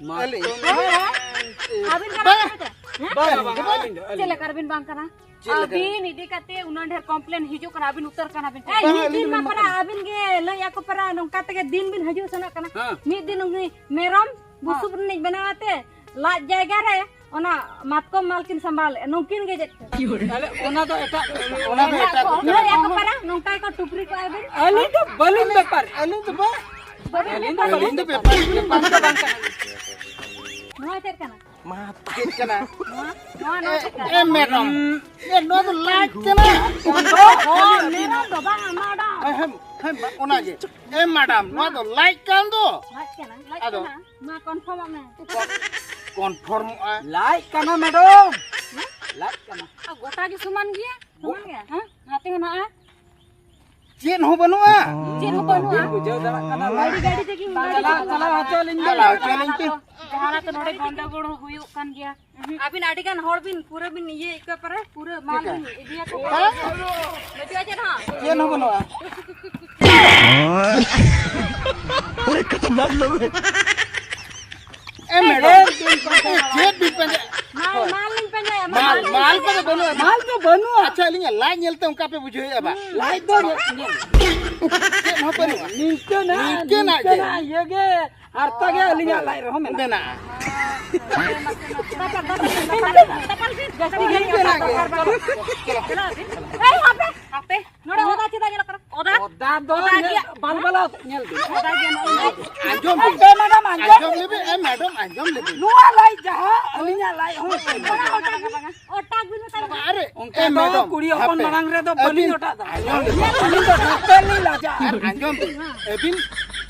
ᱢᱟᱛᱠᱚᱢ ᱦᱳᱭ, ᱦᱳᱭ᱾ ᱟᱹᱵᱤᱱ ᱠᱟᱱᱟ ᱵᱤᱱ ᱥᱮ? ᱦᱮᱸ? ᱵᱟᱝ, ᱵᱟᱝ, ᱟᱹᱞᱤᱧ ᱫᱚ, ᱟᱹᱞᱤᱧ ᱪᱮᱫ ᱫᱚ᱾ ᱞᱮᱠᱟ ᱨᱮᱵᱤᱱ ᱵᱟᱝ ᱠᱟᱱᱟ? ᱪᱮᱫ ᱞᱮᱠᱟ? ᱟᱹᱵᱤᱱ ᱤᱫᱤ ᱠᱟᱛᱮ ᱩᱱᱟᱹᱜ ᱰᱷᱮᱨ ᱠᱚᱢᱯᱞᱮᱱ ᱦᱤᱡᱩᱜ ᱠᱟᱱᱟ, ᱟᱹᱵᱤᱱ ᱩᱛᱟᱹᱨ ᱠᱟᱱᱟ ᱵᱤᱱ᱾ ᱮᱭ, ᱵᱟᱝ, ᱢᱤᱫ ᱟᱹᱞᱤᱧ ᱫᱤᱱ ᱫᱚ ᱢᱟ ᱵᱟᱝ ᱯᱟᱨᱟ ᱠᱟᱱᱟ᱾ ᱟᱹᱵᱤᱱ ᱜᱮ ᱞᱟᱹᱭ ᱟᱠᱚ ᱯᱟᱨᱟ ᱱᱚᱝᱠᱟ ᱛᱮᱜᱮ ᱫᱤᱱ ᱵᱤᱱ ᱦᱤᱡᱩᱜ ᱥᱮᱱᱚᱜ ᱠᱟᱱᱟ᱾ ᱦᱮᱸ᱾ ᱢᱤᱫ ᱫᱤᱱ ᱩᱱᱤ ᱢᱮᱨᱚᱢ ᱵᱩᱥᱩᱵ ᱨᱤᱱᱤᱡ ᱵᱮᱱᱟᱣ ᱟᱛᱮ ᱞᱟᱡ ᱡᱟᱭᱜᱟ ᱨᱮ ᱚᱱᱟ ᱢᱟᱛᱠᱚᱢ ᱢᱟᱞ ᱠᱤᱱ ᱥᱟᱢᱵᱟᱣ ᱞᱮᱫᱼᱟ, ᱱᱩᱝᱠᱤᱱ ᱜᱮ ᱪᱮᱫ ᱪᱚ? ᱛᱟᱦᱞᱮ ᱚᱱᱟ ᱫᱚ ᱮᱴᱟᱜ, ᱚᱱᱟ ᱫᱚ ᱮᱴᱟᱜ ᱠᱚ᱾ ᱱᱚᱣᱟ ᱨᱮᱭᱟᱜ ᱠᱚ ᱯᱟᱨᱟ, ᱱᱚᱝᱠᱟ ᱜᱮᱠᱚ ᱴᱩᱯᱨᱤ ᱠᱚᱜᱼᱟ ᱵᱤᱱ᱾ ᱟᱹᱞᱤᱧ ᱫᱚ ᱵᱟᱹᱞᱤᱧ ᱵᱮᱯᱟᱨ᱾ ᱟᱹᱞᱤᱧ ᱫᱚ ᱵᱟ-, ᱵᱟᱹᱵᱤᱱ ᱟᱹᱞᱤᱧ ᱫᱚ ᱵᱮᱯᱟᱨ᱾ ᱵᱟᱹᱞᱤᱧ ᱫᱚ ᱵᱮᱯᱟᱨ, ᱵᱮᱯᱟᱨ ᱫᱚ ᱵᱟᱝ ᱠᱟᱱᱟ᱾ ᱱᱚᱣᱟ ᱪᱮᱫ ᱠᱟᱱᱟ? ᱢᱟ ᱪᱮᱫ ᱠᱟᱱᱟ? ᱱᱚᱣᱟ, ᱱᱚᱣᱟ, ᱱᱚᱣᱟ ᱪᱮᱫ ᱠᱟᱱᱟ? ᱮ ᱢᱮᱰᱟᱢ, ᱮ, ᱱᱚᱣᱟ ᱫᱚ ᱞᱟᱡ ᱠᱟᱱᱟ᱾ ᱦᱚᱸ, ᱢᱮᱰᱟᱢ ᱫᱚ ᱵᱟᱝ, ᱢᱟᱰᱟᱢ᱾ ᱦᱮᱸ, ᱦᱮᱸ, ᱦᱮᱸ, ᱚᱱᱟᱜᱮ᱾ ᱮ ᱢᱮᱰᱟᱢ, ᱱᱚᱣᱟ ᱫᱚ ᱞᱟᱡ ᱠᱟᱱ ᱫᱚ᱾ ᱞᱟᱡ ᱠᱟᱱᱟ, ᱞᱟᱡ ᱟᱫᱚ? ᱠᱟᱱᱟ᱾ ᱢᱟ ᱠᱚᱱᱯᱷᱟᱨᱢᱚᱜ ᱢᱮ᱾ ᱠᱚᱱᱯᱷᱟᱨᱢᱚᱜᱼᱟ᱾ ᱞᱟᱡ ᱠᱟᱱᱟ ᱢᱮᱰᱟᱢ᱾ ᱦᱮᱸ? ᱞᱟᱡ ᱠᱟᱱᱟ᱾ ᱟᱨ ᱜᱚᱴᱟ ᱜᱮ ᱥᱚᱢᱟᱱ ᱜᱮᱭᱟ᱾ ᱥᱚᱢᱟᱱ ᱜᱮᱭᱟ? ᱦᱮᱸ? ᱱᱟᱛᱮ ᱦᱚᱸ ᱱᱟᱜᱼᱟ᱾ ᱪᱮᱫ ᱦᱚᱸ ᱵᱟᱹᱱᱩᱜᱼᱟ᱾ ᱪᱮᱫ ᱦᱚᱸ ᱵᱟᱹᱱᱩᱜᱼᱟ᱾ ᱵᱟᱹᱧ ᱵᱩᱡᱷᱟᱹᱣ ᱫᱟᱲᱮᱭᱟᱜ ᱠᱟᱱᱟ᱾ ᱜᱟᱹᱰᱤ, ᱜᱟᱹᱰᱤ ᱛᱮᱜᱮ ᱪᱟᱞᱟᱣ, ᱪᱟᱞᱟᱣ ᱦᱚᱪᱚ ᱞᱤᱧ ᱵᱮᱱ᱾ ᱪᱟᱞᱟᱣ ᱦᱚᱪᱚ ᱞᱤᱧ ᱯᱮ᱾ ᱡᱟᱦᱟᱸ ᱨᱮ ᱛᱚ ᱱᱚᱰᱮ ᱜᱚᱱᱰᱚᱜᱳᱲ ᱦᱩᱭᱩᱜ ᱠᱟᱱ ᱜᱮᱭᱟ᱾ ᱟᱹᱵᱤᱱ ᱟᱹᱰᱤ ᱜᱟᱱ ᱦᱚᱲ ᱵᱤᱱ ᱯᱩᱨᱟᱹ ᱵᱤᱱ ᱤᱭᱟᱹ ᱮᱫ ᱠᱚᱣᱟ ᱯᱟᱨᱟ, ᱯᱩᱨᱟᱹ ᱢᱟᱞ ᱪᱮᱫ ᱞᱮᱠᱟ? ᱵᱤᱱ ᱤᱫᱤᱭᱟ ᱠᱚ᱾ ᱦᱮᱸ? ᱵᱟᱹᱪᱩᱜᱼᱟ ᱪᱮᱫ ᱦᱚᱸ? ᱪᱮᱫ ᱦᱚᱸ ᱵᱟᱹᱱᱩᱜᱼᱟ᱾ ᱮ ᱢᱮᱰᱟᱢ, ᱪᱮᱫ ᱵᱤᱱ ᱯᱟᱸᱡᱟᱭᱟ? ᱢᱟᱞ, ᱢᱟᱞ ᱞᱤᱧ ᱯᱟᱸᱡᱟᱭᱟ, ᱢᱟᱞ, ᱢᱟᱞ᱾ ᱢᱟᱞ ᱠᱚᱫᱚ ᱵᱟᱹᱱᱩᱜᱼᱟ᱾ ᱢᱟᱞ ᱫᱚ ᱵᱟᱹᱱᱩᱜᱼᱟ᱾ ᱟᱪᱪᱷᱟ, ᱟᱹᱞᱤᱧᱟᱜ ᱞᱟᱡ ᱧᱮᱞᱛᱮ ᱚᱱᱠᱟ ᱯᱮ ᱵᱩᱡᱷᱟᱹᱣᱮᱫᱼᱟ ᱵᱟ? ᱞᱟᱡ ᱫᱚ ᱧᱮᱞ, ᱧᱮᱞ᱾ ᱪᱮᱫ ᱦᱚᱸ ᱵᱟᱹᱱᱩᱜᱼᱟ᱾ ᱱᱤᱝᱠᱟᱹᱱᱟᱜ, ᱱᱤᱝᱠᱟᱹᱱᱟᱜ ᱜᱮ᱾ ᱱᱤᱝᱠᱟᱹᱱᱟᱜ ᱦᱟᱨᱛᱟ ᱜᱮ ᱟᱹᱞᱤᱧᱟᱜ ᱞᱟᱡ ᱨᱮᱦᱚᱸ ᱢᱮᱱᱟᱜᱼᱟ᱾ ᱢᱮᱱᱟᱜᱼᱟ᱾ ᱡᱟᱹᱥᱛᱤ ᱜᱮ ᱱᱤᱝᱠᱟᱹᱱᱟᱜ ᱜᱮ᱾ ᱪᱟᱞᱟᱜ ᱟᱹᱵᱤᱱ᱾ ᱮᱭ, ᱦᱟᱯᱮ, ᱦᱟᱯᱮ᱾ ᱱᱚᱰᱮ ᱚᱫᱟ ᱪᱮᱫᱟᱜ ᱧᱮᱞᱚᱜ ᱠᱟᱱᱟ? ᱚᱫᱟ? ᱚᱫᱟ ᱫᱚ ᱚᱫᱟ ᱧᱮᱞ, ᱜᱮ᱾ ᱵᱟᱞ ᱵᱟᱞᱟᱣ ᱧᱮᱞ ᱵᱤᱱ᱾ ᱚᱫᱟ ᱜᱮ ᱱᱚᱜᱼᱚᱭ᱾ ᱟᱸᱡᱚᱢ ᱵᱤᱱ᱾ ᱦᱟᱯᱮ ᱢᱮᱰᱟᱢ, ᱟᱸᱡᱚᱢ ᱟᱸᱡᱚᱢ ᱵᱤᱱ᱾ ᱞᱮᱵᱤᱱ, ᱮ ᱢᱮᱰᱟᱢ, ᱟᱸᱡᱚᱢ ᱞᱮᱵᱤᱱ᱾ ᱱᱚᱣᱟ ᱞᱟᱡ ᱡᱟᱦᱟᱸ ᱟᱹᱞᱤᱧᱟᱜ ᱞᱟᱡ ᱦᱚᱸ ᱵᱟᱝᱟ, ᱵᱟᱝᱟ, ᱵᱟᱝᱟ᱾ ᱚᱴᱟᱜ ᱵᱤᱱ ᱢᱮᱛᱟᱭ ᱠᱟᱱᱟ᱾ ᱟᱨᱮ, ᱚᱱᱠᱟ ᱮ ᱫᱚ ᱢᱮᱰᱟᱢ, ᱠᱩᱲᱤ ᱦᱚᱯᱚᱱ ᱦᱟᱯᱮ᱾ ᱢᱟᱲᱟᱝ ᱨᱮᱫᱚ ᱵᱟᱹᱞᱤᱧ ᱟᱹᱵᱤᱱ, ᱚᱴᱟᱜ ᱫᱟ᱾ ᱟᱸᱡᱚᱢ ᱵᱤᱱ᱾ ᱟᱹᱞᱤᱧ ᱫᱚ ᱰᱟᱠᱛᱟᱨ ᱞᱤᱧ ᱞᱟᱡᱟᱜᱼᱟ᱾ ᱟᱨ ᱟᱸᱡᱚᱢ ᱵᱤᱱ, ᱟᱹᱵᱤᱱ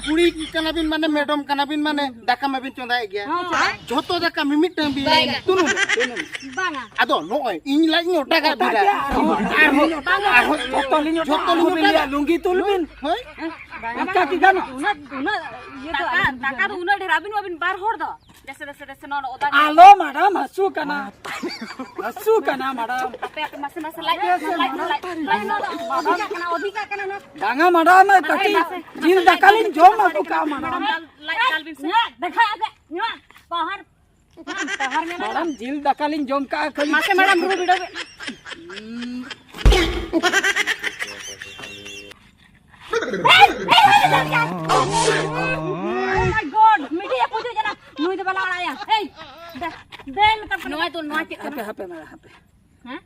ᱠᱩᱲᱤ ᱠᱟᱱᱟ ᱵᱤᱱ ᱢᱟᱱᱮ, ᱢᱮᱰᱟᱢ ᱠᱟᱱᱟ ᱵᱤᱱ ᱢᱟᱱᱮ, ᱫᱟᱠᱟ ᱢᱟᱵᱤᱱ ᱪᱚᱸᱫᱟᱭᱮᱫ ᱜᱮᱭᱟ᱾ ᱦᱮᱸ᱾ ᱡᱷᱚᱛᱚ ᱫᱟᱠᱟ ᱢᱤᱢᱤᱫᱴᱟᱝ ᱵᱤᱱ ᱵᱟᱝᱟ᱾ ᱛᱩᱱᱩᱢ, ᱛᱩᱱᱩᱢ᱾ ᱵᱟᱝᱟ᱾ ᱟᱫᱚ ᱱᱚᱜᱼᱚᱭ ᱤᱧ ᱞᱟᱡ ᱤᱧ ᱚᱴᱟᱜᱟᱜ ᱵᱤᱱᱟ᱾ ᱚᱴᱟᱜ ᱜᱮ ᱟᱨᱦᱚᱸ, ᱟᱨᱦᱚᱸ, ᱵᱟᱝᱟ᱾ ᱟᱨᱦᱚᱸ ᱡᱷᱚᱛᱚ ᱞᱤᱧ ᱚᱴᱟᱜᱟ, ᱡᱷᱚᱛᱚ ᱞᱤᱧ ᱟᱨᱦᱚᱸ ᱵᱤᱱ ᱚᱴᱟᱜᱟ᱾ ᱞᱟᱹᱭᱟ, ᱞᱩᱝᱜᱤ ᱛᱩᱞ ᱵᱤᱱ᱾ ᱦᱳᱭ᱾ ᱚᱱᱠᱟ ᱠᱤ ᱜᱟᱱᱚᱜ? ᱩᱱᱟᱹᱜ, ᱩᱱᱟᱹᱜ ᱤᱭᱟᱹ ᱫᱚ ᱫᱟᱠᱟ, ᱟᱞᱚᱵᱤᱱ ᱫᱟᱠᱟ ᱫᱚ ᱵᱩᱡᱷᱟᱹᱣᱟ᱾ ᱩᱱᱟᱹᱜ ᱰᱷᱮᱨ ᱟᱹᱵᱤᱱ ᱢᱟᱵᱤᱱ ᱵᱟᱨ ᱦᱚᱲ ᱫᱚ᱾ ᱫᱮᱥᱮ, ᱫᱮᱥᱮ, ᱫᱮᱥᱮ, ᱱᱚᱣᱟ ᱚᱫᱟ ᱜᱮ᱾ ᱟᱞᱚ ᱢᱮᱰᱟᱢ, ᱦᱟᱹᱥᱩ ᱠᱟᱱᱟ᱾ ᱦᱟᱹᱥᱩ ᱠᱟᱱᱟ ᱢᱮᱰᱟᱢ᱾ ᱟᱯᱮ, ᱟᱯᱮ, ᱢᱟᱥᱮ, ᱢᱟᱥᱮ, ᱞᱟᱡ, ᱞᱟᱡ, ᱞᱟᱡ, ᱞᱟᱡ, ᱞᱟᱡ, ᱱᱚᱣᱟ ᱫᱚ ᱚᱫᱷᱤᱠᱟᱜ ᱠᱟᱱᱟ, ᱚᱫᱷᱤᱠᱟᱜ ᱠᱟᱱᱟ, ᱱᱚᱣᱟ᱾ ᱵᱟᱝᱟ ᱢᱮᱰᱟᱢ, ᱢᱟᱥᱮ, ᱠᱟᱹᱴᱤᱡ ᱢᱟᱥᱮ, ᱡᱤᱞ ᱢᱟᱥᱮ, ᱫᱟᱠᱟ ᱞᱤᱧ ᱡᱚᱢ ᱟᱹᱜᱩ ᱠᱟᱜᱼᱟ ᱢᱮᱰᱟᱢ᱾ ᱢᱮᱰᱟᱢ, ᱞᱟᱡ, ᱞᱟᱡ ᱵᱤᱱ ᱥᱮ᱾ ᱱᱚᱣᱟ, ᱫᱮᱠᱷᱟ ᱟᱯᱮ, ᱱᱚᱣᱟ, ᱯᱟᱦᱟᱨ᱾ ᱢᱮᱰᱟᱢ, ᱡᱤᱞ ᱫᱟᱠᱟ ᱞᱤᱧ ᱡᱚᱢ ᱠᱟᱜᱼᱟ ᱠᱷᱟᱹᱞᱤ᱾ ᱢᱟᱥᱮ ᱢᱮᱰᱟᱢ, ᱨᱩ ᱵᱤᱰᱟᱹᱣ ᱵᱮᱱ᱾ Oh my God, ᱢᱤᱰᱤᱭᱟ ᱯᱩᱡᱟᱹ ᱡᱟᱱᱟ, ᱱᱩᱭ ᱫᱚ ᱵᱟᱞᱟ ᱚᱲᱟᱜ ᱭᱟ᱾ ᱦᱮᱭ, ᱫᱮ, ᱫᱮ ᱢᱮᱛᱟᱢ ᱱᱚᱣᱟ ᱪᱮᱫ ᱠᱟᱱᱟ? ᱦᱟᱯᱮ, ᱦᱟᱯᱮ, ᱢᱮᱰᱟᱢ, ᱦᱟᱯᱮ᱾ ᱦᱮᱸ?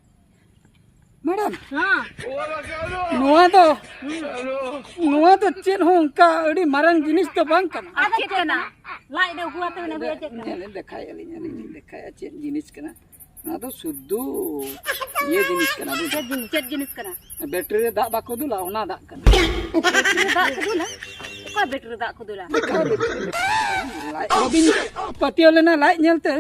ᱢᱮᱰᱟᱢ, ᱦᱮᱸ᱾ ᱱᱚᱣᱟ ᱫᱚ, ᱦᱩᱸ᱾ ᱱᱚᱣᱟ ᱫᱚ ᱪᱮᱫ ᱦᱚᱸ ᱚᱱᱠᱟ ᱟᱹᱰᱤ ᱢᱟᱨᱟᱝ ᱡᱤᱱᱤᱥ ᱫᱚ ᱵᱟᱝ ᱠᱟᱱᱟ᱾ ᱟᱨ ᱪᱮᱫ ᱠᱟᱱᱟ? ᱞᱟᱡ ᱨᱮ ᱩᱠᱩ ᱟᱛᱮ ᱢᱮᱱᱟ ᱪᱮᱫ ᱠᱟᱱᱟ? ᱧᱮᱞ ᱫᱮᱠᱷᱟᱭ ᱟᱹᱞᱤᱧ, ᱟᱹᱞᱤᱧ ᱞᱤᱧ ᱫᱮᱠᱷᱟᱭᱟ ᱪᱮᱫ ᱡᱤᱱᱤᱥ ᱠᱟᱱᱟ᱾ ᱱᱚᱣᱟ ᱫᱚ ᱥᱩᱫᱽᱫᱷᱚ ᱤᱭᱟᱹ ᱡᱤᱱᱤᱥ ᱠᱟᱱᱟ, ᱵᱩᱡᱽ? ᱪᱮᱫ ᱡᱤᱱᱤᱥ, ᱪᱮᱫ ᱡᱤᱱᱤᱥ ᱠᱟᱱᱟ? ᱵᱮᱴᱨᱤ ᱨᱮ ᱫᱟᱜ ᱵᱟᱠᱚ ᱫᱩᱞᱟ, ᱚᱱᱟ ᱫᱟᱜ ᱠᱟᱱᱟ᱾ ᱵᱮᱴᱨᱤ ᱨᱮ ᱫᱟᱜ ᱠᱚ ᱫᱩᱞᱟ? ᱚᱠᱟ ᱵᱮᱴᱨᱤ ᱨᱮ ᱫᱟᱜ ᱠᱚ ᱫᱩᱞᱟ? ᱚᱠᱟ ᱵᱮᱴᱨᱤ ᱨᱮ? ᱞᱟᱡ ᱵᱟᱹᱵᱤᱱ ᱯᱟᱹᱛᱭᱟᱹᱣ ᱞᱮᱱᱟ ᱞᱟᱡ ᱧᱮᱞᱛᱮ?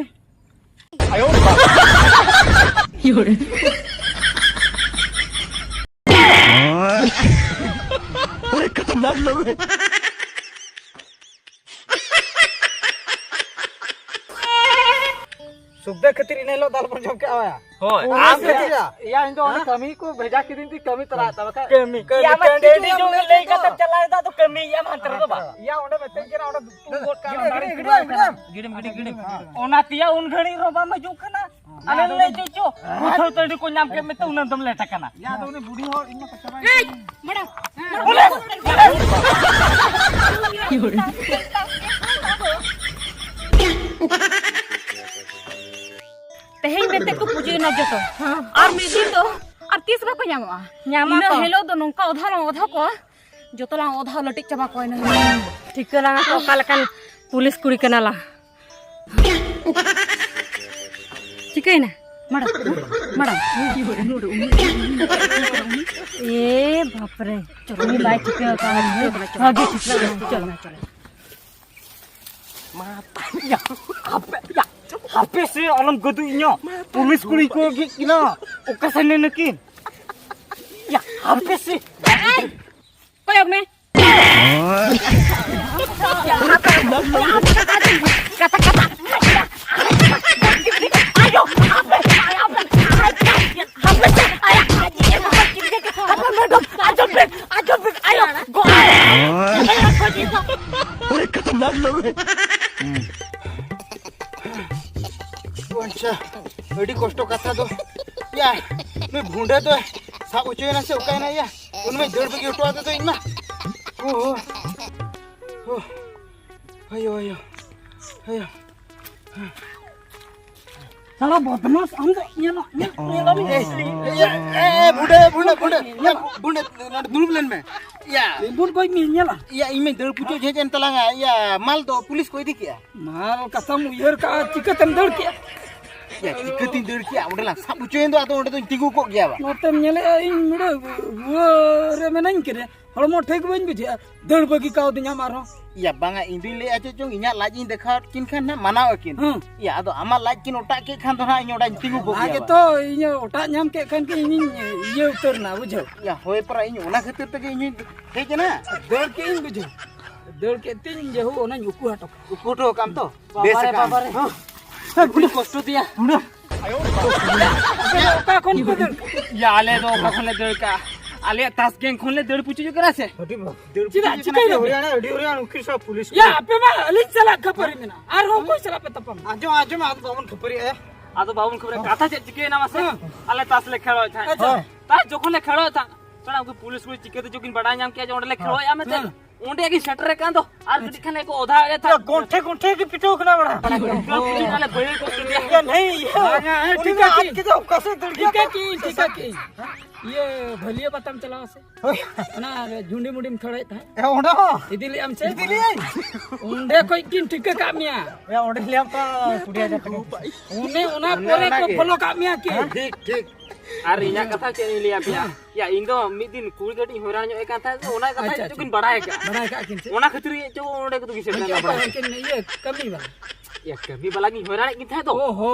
ᱥᱩᱠᱫᱮ ᱠᱷᱟᱹᱛᱤᱨ ᱤᱱᱟᱹ ᱦᱤᱞᱳᱜ ᱫᱟᱞ ᱵᱚᱱ ᱡᱚᱢ ᱠᱮᱜᱼᱟ᱾ ᱦᱳᱭ, ᱚᱱᱟ ᱟᱢ ᱠᱷᱟᱹᱛᱤᱨ ᱜᱮ᱾ ᱭᱟ᱾ ᱭᱟ, ᱤᱧ ᱫᱚ ᱚᱸᱰᱮ ᱦᱮᱸ? ᱠᱟᱹᱢᱤ ᱠᱚ ᱵᱷᱮᱡᱟ ᱠᱤᱫᱤᱧ ᱛᱮ ᱠᱟᱹᱢᱤ ᱛᱟᱞᱟ ᱦᱟᱛᱟᱲ ᱵᱟᱠᱷᱟᱡ᱾ ᱠᱟᱹᱢᱤ᱾ ᱠᱟᱹᱢᱤ ᱭᱟ, ᱢᱟ ᱴᱟᱺᱰᱤ ᱪᱤᱠᱟᱹ ᱡᱚᱝ ᱵᱟᱢ ᱞᱟᱹᱭ ᱞᱟᱹᱭ ᱠᱟᱛᱮᱢ ᱛᱚ᱾ ᱪᱟᱞᱟᱣ ᱮᱫᱟ, ᱟᱫᱚ ᱠᱟᱹᱢᱤᱭᱮᱫ ᱟᱢ ᱦᱟᱱᱛᱮ ᱨᱮᱫᱚ ᱵᱟᱝ᱾ ᱭᱟ, ᱚᱸᱰᱮ ᱢᱤᱛᱟᱹᱧ ᱠᱟᱱᱟ, ᱚᱸᱰᱮ ᱫᱩᱲᱩᱵ ᱠᱚᱜ ᱠᱟᱱᱟ, ᱜᱤᱰᱤᱢ, ᱚᱱᱟ ᱜᱤᱰᱤᱢ, ᱨᱮ᱾ ᱜᱤᱰᱤᱢ, ᱜᱤᱰᱤᱢ, ᱜᱤᱰᱤᱢ᱾ ᱚᱱᱟ ᱛᱮᱭᱟ ᱩᱱ ᱜᱷᱟᱹᱲᱤᱡ ᱨᱮᱦᱚᱸ ᱵᱟᱢ ᱦᱤᱡᱩᱜ ᱠᱟᱱᱟ᱾ ᱟᱞᱮ ᱞᱮ ᱞᱟᱹᱭ ᱪᱚ, ᱜᱩᱴᱷᱟᱹᱣ ᱴᱟᱺᱰᱤ ᱠᱚ ᱧᱟᱢ ᱠᱮᱫ ᱢᱮᱛᱮ ᱩᱱᱟᱹᱜ ᱫᱚᱢ ᱞᱮᱴ ᱟᱠᱟᱱᱟ᱾ ᱭᱟ, ᱟᱫᱚ ᱩᱱᱤ ᱵᱩᱰᱷᱤ ᱦᱚᱲ ᱤᱧ ᱢᱟ ᱠᱟᱪᱟ ᱵᱟᱭ ᱮᱭ, ᱢᱟᱲᱟᱝ᱾ ᱛᱮᱦᱮᱧ ᱢᱮᱱᱛᱮ ᱠᱚ ᱯᱩᱡᱟᱹᱭᱮᱱᱟ ᱡᱚᱛᱚ᱾ ᱟᱨ ᱢᱤᱫ ᱫᱤᱱ ᱫᱚ ᱟᱨ ᱛᱤᱥ ᱵᱟᱠᱚ ᱧᱟᱢᱚᱜᱼᱟ᱾ ᱧᱟᱢᱟ ᱤᱱᱟᱹ ᱠᱚ᱾ ᱦᱤᱞᱳᱜ ᱫᱚ ᱱᱚᱝᱠᱟ ᱚᱫᱷᱟ ᱞᱟᱝ ᱚᱫᱷᱟ ᱠᱚᱣᱟ, ᱡᱚᱛᱚ ᱞᱟᱝ ᱚᱫᱷᱟ ᱞᱟᱹᱴᱤᱡ ᱪᱟᱵᱟ ᱠᱚᱣᱟ ᱤᱱᱟᱹ ᱦᱤᱞᱳᱜ᱾ ᱴᱷᱤᱠᱟᱹ ᱞᱟᱝ ᱠᱚ ᱚᱠᱟ ᱞᱮᱠᱟᱱ ᱯᱩᱞᱤᱥ ᱠᱩᱲᱤ ᱠᱟᱱᱟ ᱞᱟᱝ᱾ ᱪᱤᱠᱟᱹᱭᱮᱱᱟ? ᱢᱟᱲᱟᱝ, ᱢᱟᱲᱟᱝ᱾ ᱮ ᱵᱟᱯᱨᱮ, ᱪᱚᱞᱚ, ᱩᱱᱤ ᱵᱟᱭ ᱴᱷᱤᱠᱟᱹ ᱟᱠᱟᱫᱟ᱾ ᱵᱷᱟᱜᱮ ᱴᱷᱤᱠᱟᱹ ᱟᱠᱟᱫᱟ᱾ ᱪᱚᱞᱚ, ᱪᱚᱞᱚ᱾ ᱢᱟ ᱛᱟᱭᱟ, ᱦᱟᱯᱮ, ᱭᱟ, ᱦᱟᱯᱮ ᱥᱮ, ᱟᱞᱚᱢ ᱜᱚᱫᱩ ᱤᱧᱟ᱾ ᱯᱩᱞᱤᱥ ᱠᱩᱲᱤ ᱠᱚ ᱜᱮᱫ ᱠᱤᱱᱟ᱾ ᱚᱠᱟ ᱥᱮᱱ ᱱᱟᱹᱠᱤᱱ? ᱭᱟ, ᱦᱟᱯᱮ ᱥᱮ᱾ ᱠᱚᱭᱚᱜ ᱢᱮ᱾ ᱠᱟᱛᱟ, ᱠᱟᱛᱟ᱾ ᱟᱭᱳ, ᱦᱟᱯᱮ, ᱦᱟᱯᱮ, ᱦᱟᱯᱮ᱾ ᱦᱟᱯᱮ, ᱟᱭᱟ, ᱟᱭᱟ, ᱦᱟᱯᱮ, ᱢᱮᱰᱟᱢ, ᱟᱸᱡᱚᱢ ᱵᱮᱱ, ᱟᱸᱡᱚᱢ ᱵᱮᱱ, ᱟᱭᱳ, ᱜᱚ-, ᱟᱭᱟ, ᱠᱷᱚᱡ ᱤᱧ ᱫᱚ᱾ ᱟᱪᱪᱷᱟ, ᱟᱹᱰᱤ ᱠᱚᱥᱴᱚ ᱠᱟᱛᱷᱟ ᱫᱚ᱾ ᱭᱟ, ᱱᱩᱭ ᱵᱷᱩᱸᱰᱟᱹ ᱫᱚ ᱥᱟᱵ ᱦᱚᱪᱚᱭᱮᱱᱟ ᱥᱮ ᱚᱠᱟᱭᱮᱱᱟ ᱭᱟ? ᱩᱱᱤ ᱢᱟᱭ ᱫᱟᱹᱲ ᱵᱟᱹᱜᱤ ᱦᱚᱴᱚ ᱟᱫᱮ ᱫᱚ ᱤᱧ ᱢᱟ᱾ ᱳ ᱦᱳ, ᱳ, ᱟᱭᱳ, ᱟᱭᱳ, ᱟᱭᱳ᱾ ᱛᱷᱚᱲᱟ ᱵᱚᱫᱢᱟᱥ ᱟᱢ ᱫᱚ ᱧᱮᱞᱚᱜ, ᱧᱮᱞ, ᱧᱮᱞᱚᱜ ᱢᱮ᱾ ᱮ, ᱮ, ᱮ, ᱵᱩᱰᱷᱟᱹ, ᱵᱩᱰᱷᱟᱹ, ᱵᱩᱰᱷᱟᱹ, ᱧᱮᱞ᱾ ᱵᱩᱰᱷᱟᱹ, ᱱᱚᱰᱮ ᱫᱩᱲᱩᱵ ᱞᱮᱱ ᱢᱮ᱾ ᱭᱟ᱾ ᱵᱩᱰ ᱜᱚᱡ ᱢᱮ, ᱧᱮᱞᱟ᱾ ᱭᱟ, ᱤᱧ ᱢᱟᱧ ᱫᱟᱹᱲ ᱯᱩᱪᱩᱡ ᱦᱮᱡ ᱮᱱ ᱛᱟᱞᱟᱝᱟ᱾ ᱭᱟ, ᱢᱟᱞ ᱫᱚ ᱯᱩᱞᱤᱥ ᱠᱚ ᱤᱫᱤ ᱠᱮᱜᱼᱟ᱾ ᱢᱟᱞ ᱠᱟᱛᱷᱟᱢ ᱩᱭᱦᱟᱹᱨ ᱠᱟᱜᱼᱟ, ᱪᱤᱠᱟᱹᱛᱮᱢ ᱫᱟᱹᱲ ᱠᱮᱜᱼᱟ? ᱭᱟ, ᱪᱤᱠᱟᱹᱛᱤᱧ ᱫᱟᱹᱲ ᱠᱮᱜᱼᱟ? ᱚᱸᱰᱮ ᱞᱟᱝ ᱥᱟᱵ ᱦᱚᱪᱚᱭᱮᱱ ᱫᱚ, ᱟᱫᱚ ᱚᱸᱰᱮ ᱫᱚᱧ ᱛᱤᱸᱜᱩ ᱠᱚᱜ ᱜᱮᱭᱟ ᱵᱟ᱾ ᱱᱚᱛᱮᱢ ᱧᱮᱞᱮᱜᱼᱟ, ᱤᱧ ᱱᱚᱰᱮ ᱨᱩᱣᱟᱹ ᱨᱮ ᱢᱮᱱᱟᱹᱧ ᱠᱟᱱᱟ᱾ ᱦᱚᱲᱢᱚ ᱴᱷᱤᱠ ᱵᱟᱹᱧ ᱵᱩᱡᱷᱟᱹᱣᱟ, ᱫᱟᱹᱲ ᱵᱟᱹᱜᱤ ᱠᱟᱣᱫᱤᱧᱟᱢ ᱟᱨᱦᱚᱸ᱾ ᱭᱟ ᱵᱟᱝᱟ, ᱤᱧ ᱫᱩᱧ ᱞᱟᱹᱭᱮᱫᱼᱟ ᱪᱮᱫ ᱪᱚᱝ, ᱤᱧᱟᱹᱜ ᱞᱟᱡ ᱤᱧ ᱫᱮᱠᱷᱟᱣᱟᱫ ᱠᱤᱱ ᱠᱷᱟᱱ ᱱᱟᱜ ᱢᱟᱱᱟᱣ ᱟᱹᱠᱤᱱ᱾ ᱦᱮᱸ᱾ ᱭᱟ ᱟᱫᱚ ᱟᱢᱟᱜ ᱞᱟᱡ ᱠᱤᱱ ᱚᱴᱟᱜ ᱠᱮᱫ ᱠᱷᱟᱱ ᱫᱚ ᱱᱟᱜ ᱤᱧ ᱚᱸᱰᱮᱧ ᱛᱤᱸᱜᱩ ᱠᱚᱜ ᱚᱱᱟ ᱜᱮᱭᱟ ᱜᱮᱛᱚ, ᱵᱟ᱾ ᱤᱧ ᱚᱴᱟᱜ ᱧᱟᱢ ᱠᱮᱫ ᱠᱷᱟᱱ ᱜᱮ ᱤᱧᱤᱧ ᱤᱭᱟᱹ ᱩᱛᱟᱹᱨ ᱮᱱᱟ, ᱵᱩᱡᱷᱟᱹᱣ᱾ ᱭᱟ ᱦᱳᱭ ᱯᱟᱨᱟ, ᱤᱧ ᱚᱱᱟ ᱠᱷᱟᱹᱛᱤᱨ ᱛᱮᱜᱮ ᱤᱧᱤᱧ ᱦᱮᱡ ᱮᱱᱟ᱾ ᱫᱟᱹᱲ ᱠᱮᱫ ᱤᱧ, ᱵᱩᱡᱷᱟᱹᱣ, ᱫᱟᱹᱲ ᱠᱮᱫ ᱛᱤᱧ ᱡᱟᱹᱦᱩ ᱚᱱᱟᱧ ᱩᱠᱩ ᱦᱚᱴᱚ ᱠᱟᱜᱼᱟ᱾ ᱩᱠᱩ ᱦᱚᱴᱚ ᱠᱟᱜ ᱟᱢ ᱛᱚ? ᱵᱮᱥ ᱵᱟᱵᱟᱨᱮ, ᱟᱠᱟᱜ ᱟᱢ᱾ ᱵᱟᱵᱟᱨᱮ᱾ ᱦᱮᱸ, ᱟᱹᱰᱤ ᱠᱚᱥᱴᱚ ᱛᱮᱭᱟ᱾ ᱚᱠᱟ ᱠᱷᱚᱱ ᱯᱮ ᱫᱟᱹᱲ? ᱭᱟ, ᱟᱞᱮ ᱫᱚ ᱚᱠᱟ ᱠᱷᱚᱱ ᱞᱮ ᱫᱟᱹᱲ ᱠᱟᱜᱼᱟ? ᱟᱞᱮᱭᱟᱜ ᱛᱟᱥ ᱜᱮᱝ ᱠᱷᱚᱱ ᱞᱮ ᱫᱟᱹᱲ ᱯᱩᱪᱩᱡ ᱠᱟᱱᱟ ᱥᱮ᱾ ᱟᱹᱰᱤ ᱵᱟ-, ᱫᱟᱹᱲ ᱪᱮᱫᱟᱜ? ᱯᱩᱪᱩᱡ ᱪᱤᱠᱟᱹᱭ ᱠᱟᱱᱟ ᱫᱟᱯᱮ? ᱦᱩᱨᱤᱭᱟᱱᱟ, ᱟᱹᱰᱤ ᱦᱩᱨᱤᱭᱟᱱᱟ, ᱩᱱᱠᱤᱱ ᱥᱟᱶ ᱯᱩᱞᱤᱥ ᱠᱚ᱾ ᱭᱟ, ᱟᱯᱮ ᱢᱟ ᱟᱹᱞᱤᱧ ᱥᱟᱞᱟᱜ ᱠᱷᱟᱹᱯᱟᱹᱨᱤ ᱢᱮᱱᱟᱜᱼᱟ᱾ ᱟᱨᱦᱚᱸ ᱚᱠᱚᱭ ᱥᱟᱞᱟᱜ ᱯᱮ ᱛᱟᱯᱟᱢ? ᱟᱸᱡᱚᱢ, ᱟᱸᱡᱚᱢ, ᱟᱫᱚ ᱵᱟᱵᱚᱱ ᱠᱷᱟᱹᱯᱟᱹᱨᱤᱜᱼᱟ᱾ ᱟᱫᱚ ᱵᱟᱵᱚᱱ ᱠᱷᱟᱹᱯᱟᱹᱨᱤᱜᱼᱟ᱾ ᱠᱟᱛᱷᱟ ᱪᱮᱫ ᱪᱤᱠᱟᱹᱭᱮᱱᱟ ᱢᱟᱥᱮ? ᱦᱮᱸ᱾ ᱟᱞᱮ ᱛᱟᱥ ᱞᱮ ᱠᱷᱮᱞᱚᱜ ᱛᱟᱦᱮᱸᱫ᱾ ᱟᱪᱪᱷᱟ᱾ ᱛᱟᱥ ᱡᱚᱠᱷᱚᱱ ᱞᱮ ᱠᱷᱮᱞᱚᱜ ᱛᱟᱦᱮᱸᱫ, ᱛᱷᱚᱲᱟ ᱩᱱᱠᱩ ᱯᱩᱞᱤᱥ ᱠᱚ ᱪᱤᱠᱟᱹᱛᱮ ᱪᱚ ᱠᱤᱱ ᱵᱟᱰᱟᱭ ᱧᱟᱢ ᱠᱮᱜᱼᱟ ᱡᱮ ᱚᱸᱰᱮ ᱞᱮ ᱠᱷᱮᱞᱚᱜᱼᱟ ᱢᱮᱱᱛᱮ᱾ ᱦᱮᱸ᱾ ᱚᱸᱰᱮ ᱜᱮ ᱥᱮᱴᱮᱨ ᱟᱠᱟᱱ ᱫᱚ᱾ ᱟᱨ ᱟᱪᱪᱷᱟ᱾ ᱠᱟᱹᱴᱤᱡ ᱠᱷᱟᱱ ᱜᱮᱠᱚ ᱚᱫᱷᱟ ᱮᱫ ᱛᱟᱦᱮᱸᱫ᱾ ᱜᱚᱱᱴᱷᱮ, ᱜᱚᱱᱴᱷᱮ ᱜᱮ ᱯᱤᱴᱟᱹᱣ ᱠᱟᱱᱟ ᱵᱟᱲᱟ᱾ ᱯᱩᱪᱩᱡ ᱟᱞᱮ ᱵᱟᱹᱭᱦᱟᱹᱲ ᱠᱚ ᱯᱤᱴᱟᱹᱣ᱾ ᱭᱟ, ᱱᱮᱭ, ᱤᱭᱟᱹ, ᱵᱟᱝᱟ, ᱦᱮᱸ, ᱩᱱᱤ ᱴᱷᱤᱠᱟ ᱢᱟ ᱟᱡ ᱠᱤ? ᱛᱮᱜᱮ ᱚᱠᱟ ᱥᱮᱫ ᱫᱟᱹᱲ ᱴᱷᱤᱠᱟ ᱠᱮᱫᱟ? ᱠᱤ, ᱴᱷᱤᱠᱟ ᱠᱤ? ᱤᱭᱟᱹ, ᱵᱷᱟᱹᱞᱤᱭᱟᱹ ᱯᱟᱛᱟᱢ ᱪᱟᱞᱟᱣᱟ ᱥᱮ? ᱦᱳᱭ᱾ ᱚᱱᱟ ᱨᱮ ᱡᱷᱩᱸᱰᱤ ᱢᱩᱸᱰᱤᱢ ᱠᱷᱮᱲᱚᱭᱮᱫ ᱛᱟᱦᱮᱸᱫ᱾ ᱮ, ᱚᱸᱰᱮ ᱦᱚᱸ? ᱤᱫᱤ ᱞᱮᱫ ᱟᱢ ᱪᱮ? ᱤᱫᱤ ᱞᱮᱫ ᱟᱹᱧ᱾ ᱚᱸᱰᱮ ᱠᱷᱚᱡ ᱠᱤᱱ ᱴᱷᱤᱠᱟᱹ ᱠᱟᱜ ᱢᱮᱭᱟ᱾ ᱮ, ᱚᱸᱰᱮ ᱞᱟᱹᱭᱟᱢ ᱛᱚ, ᱠᱩᱲᱤ ᱦᱟᱡᱟᱨ ᱴᱟᱠᱟ᱾ ᱚᱱᱮ ᱚᱱᱟ ᱚᱱᱮ ᱯᱚᱨᱮ ᱚᱱᱟ ᱠᱚ ᱜᱮ᱾ ᱯᱷᱚᱞᱳ ᱠᱟᱜ ᱢᱮᱭᱟ ᱠᱤ? ᱦᱮᱸ? ᱴᱷᱤᱠ, ᱴᱷᱤᱠ᱾ ᱟᱨ ᱤᱧᱟᱹᱜ ᱠᱟᱛᱷᱟ ᱪᱮᱫ ᱤᱧ ᱞᱟᱹᱭᱟ ᱯᱮᱭᱟ? ᱦᱮᱸ᱾ ᱭᱟ, ᱤᱧ ᱫᱚ ᱢᱤᱫ ᱫᱤᱱ ᱠᱩᱲᱤ ᱠᱟᱹᱴᱤᱡ ᱤᱧ ᱦᱚᱭᱨᱟᱱ ᱧᱚᱜ ᱮ ᱠᱟᱱ ᱛᱟᱦᱮᱸᱫ, ᱚᱱᱟ ᱠᱟᱛᱷᱟ ᱟᱪᱪᱷᱟ, ᱪᱮᱫ ᱪᱚ ᱠᱤᱱ ᱟᱪᱪᱷᱟ᱾ ᱵᱟᱲᱟᱭ ᱠᱟᱜ᱾ ᱵᱟᱲᱟᱭ ᱠᱟᱜ ᱠᱤᱱ ᱪᱮᱫ? ᱚᱱᱟ ᱠᱷᱟᱹᱛᱤᱨ ᱜᱮ ᱪᱚ ᱚᱸᱰᱮ ᱠᱚᱫᱚ ᱠᱤᱱ ᱥᱮᱴᱮᱨ ᱮᱱᱟ ᱪᱮᱫ ᱵᱟᱲᱟᱭ᱾ ᱠᱟᱱ ᱠᱤᱱ? ᱤᱭᱟᱹ, ᱠᱟᱹᱢᱤ ᱵᱟᱞᱟ᱾ ᱭᱟ, ᱠᱟᱹᱢᱤ ᱵᱟᱞᱟ ᱜᱤᱧ ᱦᱚᱭᱨᱟᱱᱮᱫ ᱠᱤᱱ ᱛᱟᱦᱮᱸᱫ ᱫᱚ᱾ ᱚ ᱦᱚ᱾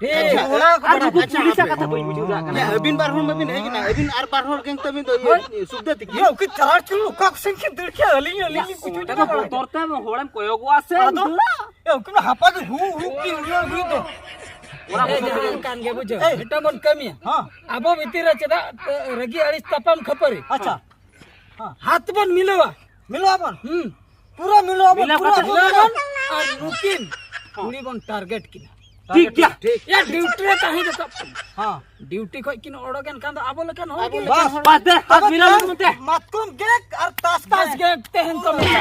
ᱴᱷᱤᱠ᱾ ᱟᱪᱪᱷᱟ, ᱚᱱᱟ ᱠᱚ ᱟᱨ ᱵᱟᱲᱟᱭ ᱱᱩᱠᱩ ᱠᱟᱜ᱾ ᱯᱩᱞᱤᱥᱟᱜ ᱠᱟᱛᱷᱟ ᱵᱟᱹᱧ ᱵᱩᱡᱷᱟᱹᱣ ᱫᱟᱲᱮᱭᱟᱜ ᱠᱟᱱᱟ᱾ ᱭᱟ, ᱟᱹᱵᱤᱱ ᱵᱟᱨ ᱦᱚᱲ ᱢᱟᱵᱤᱱ ᱦᱮᱡ ᱠᱟᱱᱟ, ᱟᱹᱵᱤᱱ ᱟᱨ ᱵᱟᱨ ᱦᱚᱲ ᱜᱮᱝ ᱛᱟᱹᱵᱤᱱ ᱫᱚ, ᱤᱭᱟᱹ, ᱦᱳᱭ᱾ ᱥᱩᱵᱫᱟ ᱛᱤᱠᱤᱱ᱾ ᱭᱟ, ᱩᱱᱠᱤᱱ ᱪᱟᱞᱟᱣ ᱪᱚ, ᱚᱠᱟ ᱠᱚ ᱥᱮᱱ ᱠᱤᱱ ᱫᱟᱹᱲ ᱠᱮᱜᱼᱟ? ᱟᱹᱞᱤᱧ, ᱟᱹᱞᱤᱧ ᱞᱤᱧ ᱠᱩᱪᱩ ᱚᱸᱰᱮ ᱫᱚ ᱵᱚᱛᱚᱨ ᱛᱮ ᱦᱚᱲᱮᱢ ᱠᱚᱭᱚᱜᱚᱜᱼᱟ ᱥᱮ ᱟᱫᱚ? ᱫᱟᱹᱲᱟ? ᱭᱟ, ᱩᱱᱠᱤᱱ ᱢᱟ ᱦᱟᱯᱟ ᱜᱮ ᱦᱩ ᱦᱩ ᱠᱤᱱ ᱩᱰᱟᱹᱣ ᱟᱹᱜᱩᱭᱮᱫ ᱫᱚ᱾ ᱚᱱᱟ ᱮ, ᱵᱚᱛᱚᱨ ᱡᱟᱦᱟᱸ ᱛᱮᱜᱮ᱾ ᱠᱟᱱ ᱜᱮ, ᱵᱩᱡᱷᱟᱹᱣ᱾ ᱮᱭ᱾ ᱢᱤᱫᱴᱟᱝ ᱵᱚᱱ ᱠᱟᱹᱢᱤᱭᱟ᱾ ᱦᱚᱸ᱾ ᱟᱵᱚ ᱵᱷᱤᱛᱤᱨ ᱨᱮ ᱪᱮᱫᱟᱜ, ᱮ, ᱨᱟᱹᱜᱤ ᱟᱹᱲᱤᱥ ᱛᱟᱯᱟᱢ ᱠᱷᱟᱹᱯᱟᱹᱨᱤ? ᱟᱪᱪᱷᱟ᱾ ᱦᱚᱸ᱾ ᱦᱟᱛ ᱵᱚᱱ ᱢᱤᱞᱟᱹᱣᱟ᱾ ᱢᱤᱞᱟᱹᱣᱟ ᱵᱚᱱ᱾ ᱦᱩᱸ᱾ ᱯᱩᱨᱟᱹ ᱢᱤᱞᱟᱹᱣᱟ ᱵᱚᱱ, ᱢᱤᱞᱟᱹᱣ ᱯᱩᱨᱟᱹ ᱠᱟᱛᱮ ᱵᱚᱱ ᱢᱤᱞᱟᱹᱣᱟ ᱢᱤᱞᱟᱹᱣᱟ᱾ ᱵᱚᱱ᱾ ᱟᱨ ᱱᱩᱠᱤᱱ ᱦᱚᱸ᱾ ᱠᱩᱲᱤ ᱵᱚᱱ ᱴᱟᱨᱜᱮᱴ ᱠᱤᱱᱟ᱾ ᱴᱷᱤᱠ ᱜᱮᱭᱟ᱾ ᱴᱷᱤᱠ᱾ ᱭᱟ, ᱰᱤᱭᱩᱴᱤ ᱨᱮ ᱛᱟᱦᱮᱸ ᱡᱚᱛᱚ᱾ ᱦᱚᱸ᱾ ᱰᱤᱭᱩᱴᱤ ᱠᱷᱚᱡ ᱠᱤᱱ ᱚᱰᱚᱠ ᱮᱱ ᱠᱷᱟᱱ ᱫᱚ ᱟᱵᱚ ᱞᱮᱠᱟᱱ ᱦᱚᱲ ᱟᱵᱚ ᱜᱮ᱾ ᱞᱮᱠᱟᱱ ᱵᱟᱥ, ᱦᱚᱲ᱾ ᱵᱟᱥ ᱫᱮ, ᱵᱟᱥ ᱟᱵᱚ ᱢᱤᱞᱟᱹᱣ ᱫᱚ ᱞᱮᱱ ᱛᱮ᱾ ᱢᱟᱛᱠᱚᱢ ᱜᱮᱫ ᱟᱨ ᱛᱟᱥ ᱛᱟᱥ ᱛᱟᱦᱮᱸ᱾ ᱜᱮᱫ ᱛᱟᱦᱮᱱ ᱛᱟᱵᱚᱱᱟ᱾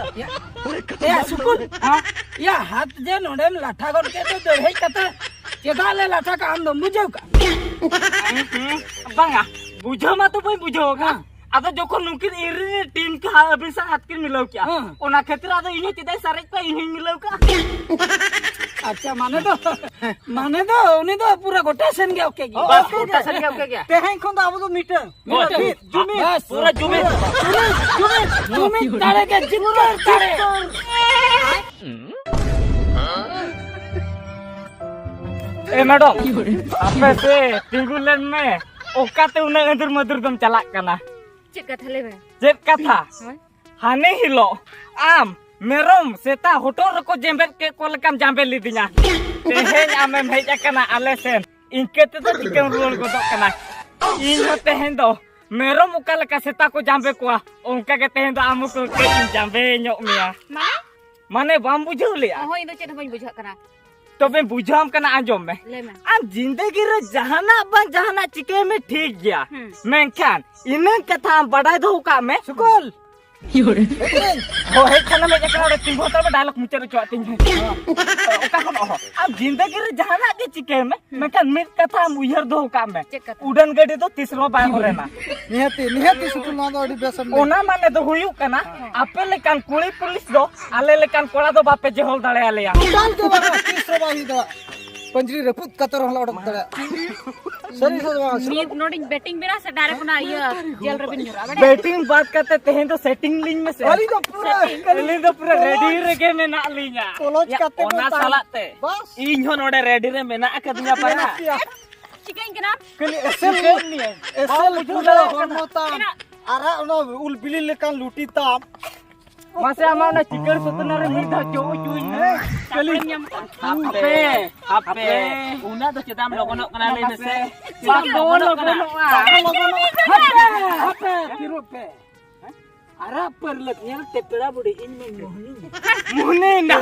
ᱮ ᱥᱩᱠᱩᱞ, ᱦᱮᱸ? ᱭᱟ, ᱦᱟᱛ ᱡᱮ ᱱᱚᱰᱮᱢ ᱞᱟᱴᱷᱟ ᱜᱚᱫ ᱠᱮᱫ ᱫᱚ ᱫᱟᱹᱲ ᱦᱮᱡ ᱠᱟᱛᱮ, ᱪᱮᱫᱟᱜ ᱞᱮ ᱞᱟᱴᱷᱟ ᱠᱟᱜ ᱟᱢ ᱫᱚᱢ ᱵᱩᱡᱷᱟᱹᱣ ᱠᱟᱜ? ᱦᱩᱸ, ᱦᱩᱸ, ᱵᱟᱝᱟ, ᱵᱩᱡᱷᱟᱹᱣ ᱢᱟᱛᱚ ᱵᱟᱹᱧ ᱵᱩᱡᱷᱟᱹᱣ ᱠᱟᱜ᱾ ᱦᱮᱸ᱾ ᱟᱫᱚ ᱡᱚᱠᱷᱚᱱ ᱱᱩᱠᱤᱱ ᱤᱧ ᱨᱮᱱ ᱴᱤᱢ ᱠᱚ ᱟᱹᱵᱤᱱ ᱥᱟᱶ ᱦᱟᱛ ᱠᱤᱱ ᱢᱤᱞᱟᱹᱣ ᱠᱮᱜᱼᱟ, ᱦᱮᱸ᱾ ᱚᱱᱟ ᱠᱷᱟᱹᱛᱤᱨ ᱟᱫᱚ ᱤᱧ ᱦᱚᱸ ᱪᱮᱫᱟᱜ ᱥᱟᱨᱮᱡ ᱠᱚᱣᱟ, ᱤᱧ ᱦᱚᱸᱧ ᱢᱤᱞᱟᱹᱣ ᱠᱟᱜᱼᱟ᱾ ᱟᱪᱪᱷᱟ, ᱢᱟᱱᱮ ᱫᱚ, ᱢᱟᱱᱮ ᱫᱚ ᱩᱱᱤ ᱫᱚ ᱯᱩᱨᱟᱹ ᱜᱚᱴᱟ ᱥᱮᱱ ᱜᱮ ᱳᱠᱮ ᱜᱮ᱾ ᱵᱟᱥ, ᱜᱚᱴᱟ ᱥᱮᱱ ᱜᱮ ᱳᱠᱮ ᱜᱮ᱾ ᱛᱮᱦᱮᱧ ᱠᱷᱚᱱ ᱫᱚ ᱟᱵᱚ ᱫᱚ ᱢᱤᱫᱴᱟᱝ᱾ ᱢᱤᱫᱴᱟᱝ᱾ ᱡᱩᱢᱤᱫ, ᱡᱩᱢᱤᱫ᱾ ᱵᱟᱥ᱾ ᱯᱩᱨᱟᱹ ᱡᱩᱢᱤᱫ᱾ ᱡᱩᱢᱤᱫ, ᱡᱩᱢᱤᱫ, ᱡᱩᱢᱤᱫ ᱫᱟᱲᱮ ᱜᱮ ᱡᱤᱛᱠᱟᱹᱨ ᱫᱟᱲᱮ᱾ ᱮ ᱢᱮᱰᱚᱢ, ᱟᱯᱮ ᱥᱮ ᱛᱤᱸᱜᱩ ᱞᱮᱱ ᱢᱮ᱾ ᱚᱠᱟᱛᱮ ᱩᱱᱟᱹᱜ ᱟᱹᱫᱩᱨ ᱢᱟᱹᱫᱩᱨ ᱫᱚᱢ ᱪᱟᱞᱟᱜ ᱠᱟᱱᱟ? ᱪᱮᱫ ᱠᱟᱛᱷᱟ ᱞᱟᱹᱭ ᱢᱮ? ᱪᱮᱫ ᱠᱟᱛᱷᱟ? ᱦᱳᱭ᱾ ᱦᱟᱱᱮ ᱦᱤᱞᱳᱜ ᱟᱢ ᱢᱮᱨᱚᱢ ᱥᱮᱛᱟ ᱦᱚᱴᱚᱜ ᱨᱮᱠᱚ ᱡᱮᱢᱵᱮᱫ ᱠᱮᱫ ᱠᱚ ᱞᱮᱠᱟᱢ ᱡᱟᱢᱵᱮ ᱞᱤᱫᱤᱧᱟ᱾ ᱛᱮᱦᱮᱧ ᱟᱢᱮᱢ ᱦᱮᱡ ᱟᱠᱟᱱᱟ ᱟᱞᱮ ᱥᱮᱱ, ᱤᱱᱠᱟᱹ ᱛᱮᱫᱚ ᱪᱤᱠᱟᱹᱢ ᱨᱩᱣᱟᱹᱲ ᱜᱚᱫᱚᱜ ᱠᱟᱱᱟ? ᱤᱧ ᱦᱚᱸ ᱛᱮᱦᱮᱧ ᱫᱚ ᱢᱮᱨᱚᱢ ᱚᱠᱟ ᱞᱮᱠᱟ ᱥᱮᱛᱟ ᱠᱚ ᱡᱟᱢᱵᱮ ᱠᱚᱣᱟ, ᱚᱱᱠᱟ ᱜᱮ ᱛᱮᱦᱮᱧ ᱫᱚ ᱟᱢ ᱦᱚᱸ ᱠᱟᱹᱡ ᱤᱧ ᱡᱟᱢᱵᱮ ᱧᱚᱜ ᱢᱮᱭᱟ᱾ ᱢᱟᱱᱮ? ᱢᱟᱱᱮ ᱵᱟᱢ ᱵᱩᱡᱷᱟᱹᱣ ᱞᱮᱜᱼᱟ? ᱚᱦᱚᱸ, ᱤᱧ ᱫᱚ ᱪᱮᱫ ᱦᱚᱸ ᱵᱟᱹᱧ ᱵᱩᱡᱷᱟᱹᱜ ᱠᱟᱱᱟ᱾ ᱛᱚᱵᱮ ᱵᱩᱡᱷᱟᱹᱣᱟᱢ ᱠᱟᱱᱟ, ᱟᱸᱡᱚᱢ ᱢᱮ᱾ ᱞᱟᱹᱭ ᱢᱮ᱾ ᱟᱢ ᱡᱤᱱᱫᱮᱜᱤ ᱨᱮ ᱡᱟᱦᱟᱱᱟᱜ ᱵᱟᱝ ᱡᱟᱦᱟᱱᱟᱜ ᱪᱤᱠᱟᱹᱭ ᱢᱮ, ᱴᱷᱤᱠ ᱜᱮᱭᱟ᱾ ᱦᱩᱸ᱾ ᱢᱮᱱᱠᱷᱟᱱ ᱤᱱᱟᱹ ᱠᱟᱛᱷᱟ ᱟᱢ ᱵᱟᱰᱟᱭ ᱫᱚᱦᱚ ᱠᱟᱜ ᱢᱮ᱾ ᱥᱩᱠᱚᱞ᱾ ᱦᱳᱭ, ᱦᱮᱡ ᱠᱟᱱᱟ, ᱦᱮᱡ ᱟᱠᱟᱱᱟ, ᱚᱸᱰᱮ ᱛᱤᱸᱜᱩ ᱦᱟᱛᱟᱲ ᱢᱮ, ᱰᱟᱭᱞᱚᱜ ᱢᱩᱪᱟᱹᱫ ᱦᱚᱪᱚᱣᱟᱜ ᱛᱤᱧ ᱢᱮ᱾ ᱚᱠᱟ ᱠᱷᱚᱱ ᱚᱦᱚ? ᱟᱢ ᱡᱤᱱᱫᱮᱜᱤ ᱨᱮ ᱡᱟᱦᱟᱱᱟᱜ ᱜᱮ ᱪᱤᱠᱟᱹᱭ ᱢᱮ, ᱦᱩᱸ᱾ ᱢᱮᱱᱠᱷᱟᱱ ᱢᱤᱫ ᱠᱟᱛᱷᱟ ᱟᱢ ᱩᱭᱦᱟᱹᱨ ᱫᱚᱦᱚ ᱠᱟᱜ ᱢᱮ᱾ ᱪᱮᱫ ᱠᱟᱛᱷᱟ? ᱩᱰᱟᱹᱱ ᱜᱟᱹᱰᱤ ᱫᱚ ᱛᱤᱥ ᱨᱮᱦᱚᱸ ᱵᱟᱭ ᱦᱚᱨᱮᱱᱟ᱾ ᱱᱤᱦᱟᱹᱛᱤ, ᱱᱤᱦᱟᱹᱛᱤ ᱥᱩᱠᱚᱞ, ᱱᱚᱣᱟ ᱫᱚ ᱟᱹᱰᱤ ᱵᱮᱥ ᱮᱢ ᱞᱟᱹᱭ ᱚᱱᱟ ᱢᱟᱱᱮ ᱫᱚ ᱦᱩᱭᱩᱜ ᱠᱟᱱᱟ, ᱦᱮᱸ᱾ ᱟᱯᱮ ᱞᱮᱠᱟᱱ ᱠᱩᱲᱤ ᱯᱩᱞᱤᱥ ᱫᱚ ᱟᱞᱮ ᱞᱮᱠᱟᱱ ᱠᱚᱲᱟ ᱫᱚ ᱵᱟᱯᱮ ᱡᱮᱦᱚᱞ ᱫᱟᱲᱮᱭᱟᱞᱮᱭᱟ᱾ ᱮᱠᱟᱞ ᱜᱮ ᱵᱟᱝᱟ, ᱛᱤᱥ ᱦᱚᱸ ᱵᱟᱭ ᱦᱩᱭ ᱫᱟᱲᱮᱭᱟᱜᱼᱟ᱾ ᱯᱟᱹᱧᱪᱤ ᱨᱟᱹᱯᱩᱫ ᱠᱟᱛᱮ ᱨᱮᱦᱚᱸ ᱞᱮ ᱚᱰᱚᱠ ᱫᱟᱲᱮᱭᱟᱜᱼᱟ᱾ ᱥᱟᱹᱨᱤ ᱥᱮ ᱵᱟᱝ? ᱱᱤᱛ ᱱᱚᱰᱮᱧ ᱵᱮᱴᱤᱝ ᱵᱮᱱᱟ ᱥᱮ ᱰᱟᱭᱨᱮᱠᱴ ᱚᱱᱟ ᱤᱭᱟᱹ ᱡᱮᱞ ᱨᱮᱵᱤᱱ ᱧᱩᱨᱟ, ᱵᱟᱰᱟᱭ? ᱵᱮᱴᱤᱝ ᱵᱟᱫ ᱠᱟᱛᱮ ᱛᱮᱦᱮᱧ ᱫᱚ ᱥᱮᱴᱤᱝ ᱞᱤᱧ ᱢᱮᱥᱮ᱾ ᱟᱹᱞᱤᱧ ᱫᱚ ᱯᱩᱨᱟᱹ ᱥᱮᱴᱤᱝ᱾ ᱟᱹᱞᱤᱧ ᱫᱚ ᱯᱩᱨᱟᱹ ᱨᱮᱰᱤ ᱨᱮᱜᱮ ᱢᱮᱱᱟᱜ ᱞᱤᱧᱟ᱾ ᱠᱚᱞᱚᱡᱽ ᱭᱟ, ᱠᱟᱛᱮ ᱚᱱᱟ ᱵᱚᱱ ᱛᱟᱦᱮᱱᱟ᱾ ᱥᱟᱞᱟᱜ ᱛᱮ ᱵᱟᱥ᱾ ᱤᱧ ᱦᱚᱸ ᱱᱚᱰᱮ ᱨᱮᱰᱤ ᱨᱮ ᱢᱮᱱᱟᱜ ᱟᱠᱟᱫᱤᱧᱟ ᱯᱟᱨᱟ᱾ ᱢᱮᱱᱟᱜ ᱯᱮᱭᱟ᱾ ᱪᱤᱠᱟᱹᱧ ᱠᱟᱱᱟᱢ? ᱠᱷᱟᱹᱞᱤ ᱮᱥᱮᱞ ᱪᱤᱠᱟᱹᱭᱮᱫ ᱢᱮᱭᱟᱭ? ᱮᱥᱮᱞ ᱵᱟᱢ ᱵᱩᱡᱷᱟᱹᱣ ᱯᱩᱨᱟᱹ ᱫᱟᱲᱮᱭᱟᱜ ᱦᱚᱲᱢᱚ ᱠᱟᱱᱟ᱾ ᱛᱟᱢ᱾ ᱪᱮᱫᱟᱜ? ᱟᱨᱟᱜ ᱚᱱᱟ ᱩᱞ ᱵᱤᱞᱤ ᱞᱮᱠᱟᱱ ᱞᱩᱴᱤ ᱛᱟᱢ᱾ ᱢᱟᱥᱮ ᱟᱢᱟᱜ ᱚᱱᱟ ᱪᱤᱠᱟᱹᱲ ᱥᱩᱛᱱᱟ ᱨᱮ ᱢᱤᱫ ᱫᱷᱟᱣ ᱡᱚ ᱦᱚᱪᱚᱧ ᱢᱮ᱾ ᱪᱟᱠᱨᱟᱢ ᱧᱟᱢ ᱠᱟᱜ᱾ ᱦᱟᱯᱮ, ᱦᱟᱯᱮ᱾ ᱩᱱᱟᱹᱜ ᱫᱚ ᱪᱮᱫᱟᱜ ᱮᱢ ᱞᱚᱜᱚᱱᱚᱜ ᱠᱟᱱᱟ ᱞᱟᱹᱭ ᱢᱮᱥᱮ? ᱵᱟᱝ ᱞᱚᱜᱚᱱᱚᱜ ᱠᱟᱱᱟ᱾ ᱞᱚᱜᱚᱱᱚᱜᱼᱟ᱾ ᱵᱟᱝ ᱞᱚᱜᱚᱱᱚᱜᱼᱟ᱾ ᱦᱟᱯᱮ, ᱦᱟᱯᱮ, ᱛᱷᱤᱨᱚᱜ ᱯᱮ᱾ ᱟᱨᱟᱜ ᱯᱟᱹᱨᱞᱟᱹᱠ ᱧᱮᱞᱛᱮ ᱯᱮᱲᱟ ᱵᱩᱰᱷᱤ ᱤᱧ ᱢᱟᱧ ᱢᱚᱦᱱᱤ᱾ ᱢᱚᱦᱱᱤᱭᱮᱱᱟ᱾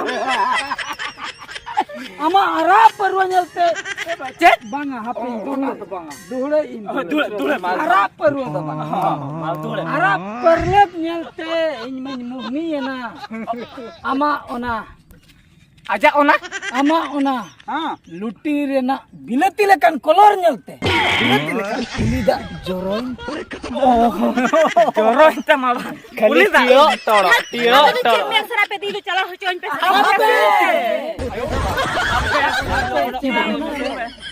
ᱟᱢᱟᱜ ᱟᱨᱟᱜ ᱯᱟᱹᱨᱣᱟᱹ ᱧᱮᱞᱛᱮ᱾ ᱪᱮᱫ? ᱵᱟᱝᱟ, ᱦᱟᱯᱮ, ᱚ, ᱫᱩᱦᱲᱟᱹ᱾ ᱚᱱᱟ ᱫᱚ ᱵᱟᱝᱟ᱾ ᱫᱩᱦᱲᱟᱹ ᱤᱧ ᱚ, ᱫᱩᱦᱲᱟᱹ, ᱫᱩᱦᱲᱟᱹ, ᱢᱟ᱾ ᱟᱨᱟᱜ ᱯᱟᱹᱨᱣᱟᱹ ᱫᱚ ᱵᱟᱝᱟ᱾ ᱚ, ᱢᱟ, ᱫᱩᱦᱲᱟᱹ᱾ ᱟᱨᱟᱜ ᱯᱟᱨᱞᱮᱯ ᱧᱮᱞᱛᱮ ᱤᱧ ᱢᱟᱧ ᱢᱩᱦᱱᱤᱭᱮᱱᱟ᱾ ᱟᱢᱟᱜ ᱚᱱᱟ, ᱟᱡᱟᱜ ᱚᱱᱟ? ᱟᱢᱟᱜ ᱚᱱᱟ ᱦᱮᱸ᱾ ᱞᱩᱴᱤ ᱨᱮᱱᱟᱜ ᱵᱤᱞᱟᱹᱛᱤ ᱞᱮᱠᱟᱱ ᱠᱚᱞᱚᱨ ᱧᱮᱞᱛᱮ ᱵᱤᱞᱟᱹᱛᱤ ᱞᱮᱠᱟᱱ ᱩᱞᱤ ᱫᱟᱜ ᱡᱚᱨᱚᱭ᱾ ᱡᱚᱨᱚᱭ ᱛᱟᱢᱟ ᱵᱟᱝ᱾ ᱠᱷᱟᱹᱞᱤ ᱩᱞᱤ ᱫᱟᱜ᱾ ᱴᱤᱭᱚᱜ ᱴᱚᱲᱚᱜ, ᱴᱤᱭᱚᱜ ᱟᱫᱚ ᱪᱮᱫ ᱴᱚᱲᱚᱜ᱾ ᱢᱮᱱ ᱥᱟᱱᱟ ᱯᱮ? ᱫᱤᱞᱤ ᱪᱟᱞᱟᱣ ᱦᱚᱪᱚᱧ ᱯᱮ᱾ ᱟᱯᱮ!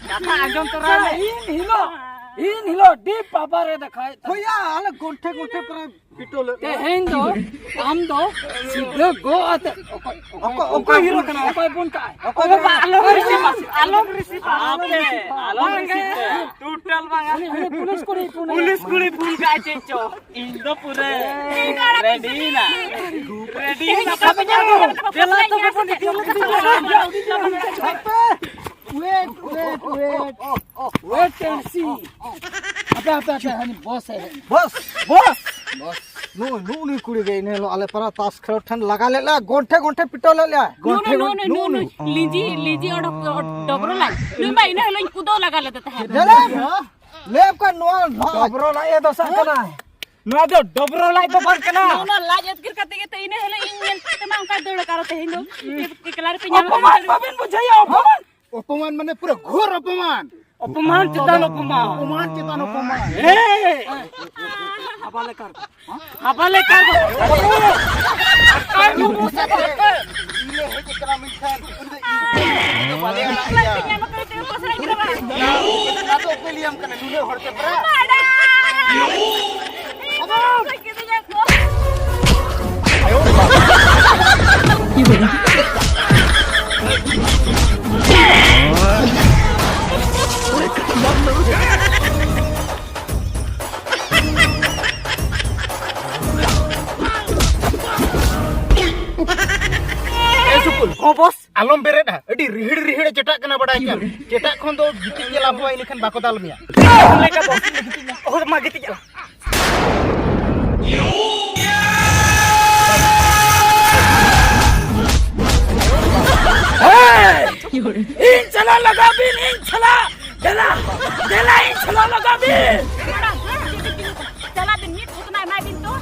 ᱠᱟᱛᱷᱟ ᱟᱸᱡᱚᱢ ᱛᱚᱨᱟ ᱢᱮ᱾ ᱤᱱ ᱦᱤᱞᱳᱜ, ᱤᱱ ᱦᱤᱞᱳᱜ ᱰᱤᱯ ᱯᱟᱯᱟᱨ ᱨᱮ ᱫᱮᱠᱷᱟᱭᱮᱫ ᱛᱟᱦᱮᱸ᱾ ᱦᱳᱭᱟ, ᱟᱞᱮ ᱜᱚᱱᱴᱷᱮ ᱜᱚᱱᱴᱷᱮ ᱯᱩᱨᱟᱹ ᱯᱤᱴᱟᱹᱣ ᱞᱮᱫ ᱞᱮᱭᱟ᱾ ᱛᱮᱦᱮᱧ ᱫᱚ ᱟᱢ ᱫᱚ ᱥᱤᱫᱷᱟᱹ ᱜᱚ ᱟᱛᱮ ᱚᱠᱚᱭ, ᱚᱠᱚᱭ, ᱚᱠᱚᱭ ᱚᱠᱚᱭ ᱦᱤᱨᱳ ᱠᱟᱱᱟ? ᱚᱠᱚᱭ ᱵᱚᱱ ᱠᱟᱜᱼᱟᱭ? ᱚᱠᱚᱭ ᱵᱟᱵᱟ, ᱵᱚᱱ ᱟᱞᱚᱢ ᱨᱤᱥᱤᱵᱷᱟ, ᱟᱞᱚᱢ ᱨᱤᱥᱤᱵᱷᱟ᱾ ᱟᱯᱮ, ᱟᱞᱚᱢ ᱨᱤᱥᱤᱵᱷ ᱯᱮ᱾ ᱴᱳᱴᱟᱞ ᱵᱟᱝᱟ᱾ ᱩᱱᱤ, ᱩᱱᱤ ᱯᱩᱞᱤᱥ ᱠᱩᱲᱤ ᱯᱷᱳᱱ ᱯᱩᱞᱤᱥ ᱠᱩᱲᱤ ᱯᱷᱳᱱ ᱠᱟᱜᱼᱟ ᱪᱮᱫ ᱪᱚ᱾ ᱤᱧ ᱫᱚ ᱯᱩᱨᱟᱹ ᱨᱮᱰᱤᱭᱮᱱᱟ᱾ ᱨᱮᱰᱤᱭᱮᱱᱟ᱾ ᱫᱮᱞᱟ ᱛᱚᱵᱮ ᱵᱚᱱ ᱤᱫᱤ ᱞᱮᱠᱟ ᱪᱮᱫ ᱪᱚ᱾ ᱦᱟᱯᱮ! Wait, wait, wait. Wait and see. ᱟᱯᱮ, ᱟᱯᱮ, ᱟᱯᱮ, ᱦᱟᱹᱱᱤ ᱵᱚᱥ ᱮ ᱦᱮᱡ ᱮᱱᱟ᱾ ᱵᱚᱥ, ᱵᱚᱥ᱾ ᱵᱚᱥ᱾ ᱱᱩᱭ, ᱱᱩᱭ, ᱱᱩᱭ ᱠᱩᱲᱤ ᱜᱮ ᱤᱱᱟᱹ ᱦᱤᱞᱳᱜ ᱟᱞᱮ ᱯᱟᱨᱟ ᱛᱟᱥ ᱠᱷᱮᱞᱳᱰ ᱴᱷᱮᱱ ᱞᱟᱜᱟ ᱞᱮᱫ ᱞᱮᱭᱟ, ᱜᱚᱱᱴᱷᱮ, ᱜᱚᱱᱴᱷᱮ ᱯᱤᱴᱟᱹᱣ ᱞᱮᱫ ᱞᱮᱭᱟ᱾ ᱱᱩᱭ, ᱜᱚᱱᱴᱷᱮ, ᱱᱩᱭ, ᱜᱚᱱᱴᱷᱮ, ᱱᱩᱭ, ᱱᱩᱭ, ᱱᱩᱭ, ᱱᱩᱭ᱾ ᱞᱤᱸᱡᱤ, ᱞᱤᱸᱡᱤ ᱚᱰᱚᱠ, ᱰᱚᱜᱽᱨᱚ ᱞᱟᱡ᱾ ᱱᱩᱭ ᱢᱟ ᱤᱱᱟᱹ ᱦᱤᱞᱳᱜ ᱤᱧ ᱠᱩᱫᱟᱹᱣ ᱞᱟᱜᱟ ᱞᱮᱫᱮ ᱛᱟᱦᱮᱸᱫ᱾ ᱧᱮᱞᱮᱢ, ᱞᱟᱹᱭ ᱠᱚ ᱱᱚᱣᱟ ᱞᱟᱡ᱾ ᱰᱚᱵᱨᱚ ᱞᱟᱡ ᱮ ᱫᱚᱥᱟᱜ ᱠᱟᱱᱟ᱾ ᱱᱚᱣᱟ ᱫᱚ ᱰᱚᱵᱨᱚ ᱞᱟᱡ ᱫᱚ ᱵᱟᱝ ᱠᱟᱱᱟ᱾ ᱱᱚᱣᱟ ᱞᱟᱡ ᱟᱹᱛᱠᱤᱨ ᱠᱟᱛᱮ ᱜᱮ ᱛᱚ ᱤᱱᱟᱹ ᱦᱤᱞᱳᱜ ᱤᱧ ᱧᱮᱞ ᱛᱮ ᱢᱟ ᱚᱱᱠᱟ ᱫᱟᱹᱲ ᱟᱠᱟᱫ ᱛᱮᱦᱮᱧ ᱫᱚ᱾ ᱮᱠᱞᱟ ᱨᱮᱯᱮ ᱧᱟᱢ ᱚᱯᱚᱢᱟᱱ ᱠᱟᱫᱟ᱾ ᱵᱟᱵᱮᱱ ᱵᱩᱡᱷᱟᱹᱣᱟ, ᱚᱯᱚᱢᱟᱱ᱾ ᱚᱯᱚᱢᱟᱱ ᱢᱟᱱᱮ ᱯᱩᱨᱟᱹ ᱜᱷᱳᱨ ᱚᱯᱚᱢᱟᱱ᱾ ᱚᱯᱚᱢᱟᱱ ᱪᱮᱛᱟᱱ ᱚᱯᱚᱢᱟᱱ᱾ ᱚᱯᱚᱢᱟᱱ ᱪᱮᱛᱟᱱ ᱚᱯᱚᱢᱟᱱ᱾ ᱦᱮᱸ᱾ ᱦᱟᱵᱟ ᱞᱮᱠᱟ᱾ ᱦᱟᱵᱟ ᱞᱮᱠᱟ᱾ ᱤᱧ ᱞᱮ ᱦᱮᱡ ᱟᱠᱟᱱᱟ ᱢᱮᱱᱠᱷᱟᱱ ᱩᱱᱤ ᱫᱚ ᱤᱧ ᱫᱚ ᱵᱟᱞᱮ ᱟᱲᱟᱜ ᱮᱭᱟ᱾ ᱚᱱᱟ ᱫᱚ ᱚᱠᱚᱭ ᱞᱟᱹᱭᱟᱢ ᱠᱟᱱᱟ? ᱱᱩᱱᱟᱹᱜ ᱦᱚᱲ ᱛᱮ ᱯᱮᱲᱟ᱾ ᱮ ᱥᱩᱠᱩᱞ᱾ ᱦᱚᱸ ᱵᱚᱥ᱾ ᱟᱞᱚᱢ ᱵᱮᱨᱮᱫᱼᱟ, ᱟᱹᱰᱤ ᱨᱤᱦᱤᱲ ᱨᱤᱦᱤᱲ ᱮ ᱪᱮᱴᱟᱜ ᱠᱟᱱᱟ, ᱵᱟᱰᱟᱭ ᱠᱟᱱ᱾ ᱪᱮᱴᱟᱜ ᱠᱷᱚᱱ ᱫᱚ ᱜᱤᱛᱤᱡ ᱜᱮ ᱞᱟᱵᱷᱚᱜᱼᱟ, ᱤᱱᱟᱹᱠᱷᱟᱱ ᱵᱟᱠᱚ ᱫᱟᱞ ᱢᱮᱭᱟ᱾ ᱚᱦᱚ, ᱢᱟ ᱜᱤᱛᱤᱡ ᱟᱞᱟᱝ᱾ ᱦᱮᱸ! ᱤᱧ ᱪᱟᱞᱟᱜ ᱞᱟᱜᱟᱣ ᱵᱤᱱ, ᱤᱧ ᱪᱟᱞᱟᱜ! ᱫᱮᱞᱟ, ᱫᱮᱞᱟ, ᱤᱧ ᱪᱟᱞᱟᱜ ᱞᱟᱜᱟᱣ ᱵᱤᱱ! ᱪᱟᱞᱟᱜ ᱵᱤᱱ, ᱢᱤᱫ ᱜᱷᱚᱴᱚᱱᱟ ᱮᱢᱟᱭ ᱵᱤᱱ ᱛᱚ᱾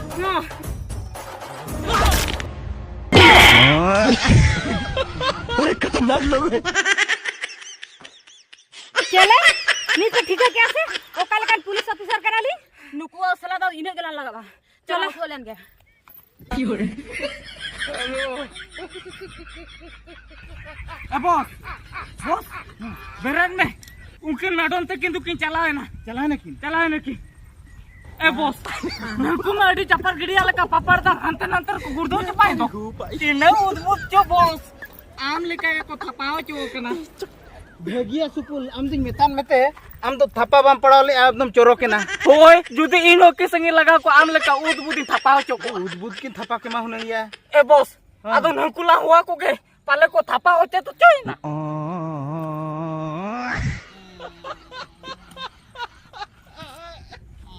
ᱪᱮᱞᱮ, ᱱᱤᱛ ᱯᱮ ᱴᱷᱤᱠᱟᱹ ᱠᱮᱜᱼᱟ ᱥᱮ ᱚᱠᱟ ᱞᱮᱠᱟᱱ ᱯᱩᱞᱤᱥ ᱚᱯᱷᱤᱥᱟᱨ ᱠᱟᱱᱟᱞᱤᱧ? ᱱᱩᱠᱩᱣᱟᱜ ᱥᱟᱞᱟ ᱫᱚ ᱤᱱᱟᱹᱜ ᱜᱮᱞᱟᱝ ᱞᱟᱜᱟᱜᱼᱟ᱾ ᱪᱚᱞᱚ ᱦᱩᱭ ᱞᱮᱱ ᱜᱮ᱾ ᱮ ᱵᱚᱥ, ᱵᱚᱥ, ᱵᱮᱨᱮᱫ ᱢᱮ᱾ ᱩᱱᱠᱤᱱ ᱱᱟᱰᱚᱱ ᱛᱟᱹᱠᱤᱱ ᱫᱚᱠᱤᱱ ᱪᱟᱞᱟᱣ ᱮᱱᱟ᱾ ᱪᱟᱞᱟᱣ ᱮᱱᱟᱠᱤᱱ? ᱪᱟᱞᱟᱣ ᱮᱱᱟᱠᱤᱱ᱾ ᱮ ᱵᱚᱥ, ᱱᱩᱠᱩ ᱢᱟ ᱟᱹᱰᱤ ᱪᱟᱯᱟᱫ ᱜᱤᱰᱤᱭᱟ ᱞᱮᱠᱟ ᱯᱟᱯᱟᱲ ᱫᱟ ᱦᱟᱱᱛᱮ ᱱᱟᱱᱛᱮ ᱨᱮᱠᱚ ᱜᱩᱲᱫᱟᱹᱣ ᱪᱟᱯᱟᱭ ᱫᱚ᱾ ᱛᱤᱱᱟᱹᱜ ᱩᱫᱵᱩᱫ ᱪᱚ ᱵᱚᱥ, ᱟᱢ ᱞᱮᱠᱟ ᱜᱮᱠᱚ ᱛᱷᱟᱯᱟᱣ ᱦᱚᱪᱚ ᱠᱟᱱᱟ᱾ ᱵᱷᱟᱹᱜᱤᱭᱟ ᱥᱩᱯᱩᱞ, ᱟᱢ ᱫᱩᱧ ᱢᱮᱛᱟᱢ ᱢᱮᱛᱮ, ᱟᱢ ᱫᱚ ᱛᱷᱟᱯᱟ ᱵᱟᱢ ᱯᱟᱲᱟᱣ ᱞᱮᱜᱼᱟ, ᱮᱠᱫᱚᱢ ᱪᱚᱨᱚᱠ ᱮᱱᱟ᱾ ᱦᱳᱭ, ᱡᱩᱫᱤ ᱤᱧ ᱦᱚᱸ ᱠᱤᱥᱟᱹ ᱤᱧ ᱞᱟᱜᱟᱣ ᱠᱚᱣᱟ, ᱟᱢ ᱞᱮᱠᱟ ᱩᱫ ᱵᱩᱫᱤᱧ ᱛᱷᱟᱯᱟ ᱦᱚᱪᱚ ᱠᱚᱣᱟ᱾ ᱩᱫ ᱵᱩᱫ ᱠᱤᱱ ᱛᱷᱟᱯᱟ ᱠᱮᱢᱟ ᱦᱩᱱᱟᱹᱝ ᱭᱟ᱾ ᱮ ᱵᱚᱥ, ᱦᱮᱸ᱾ ᱟᱫᱚ ᱱᱟᱹᱝᱠᱩ ᱞᱟᱝ ᱦᱚᱦᱚ ᱠᱚᱜᱮ, ᱯᱟᱞᱮ ᱠᱚ ᱛᱷᱟᱯᱟ ᱦᱚᱪᱚ ᱛᱚ ᱪᱚᱭᱮᱱᱟ᱾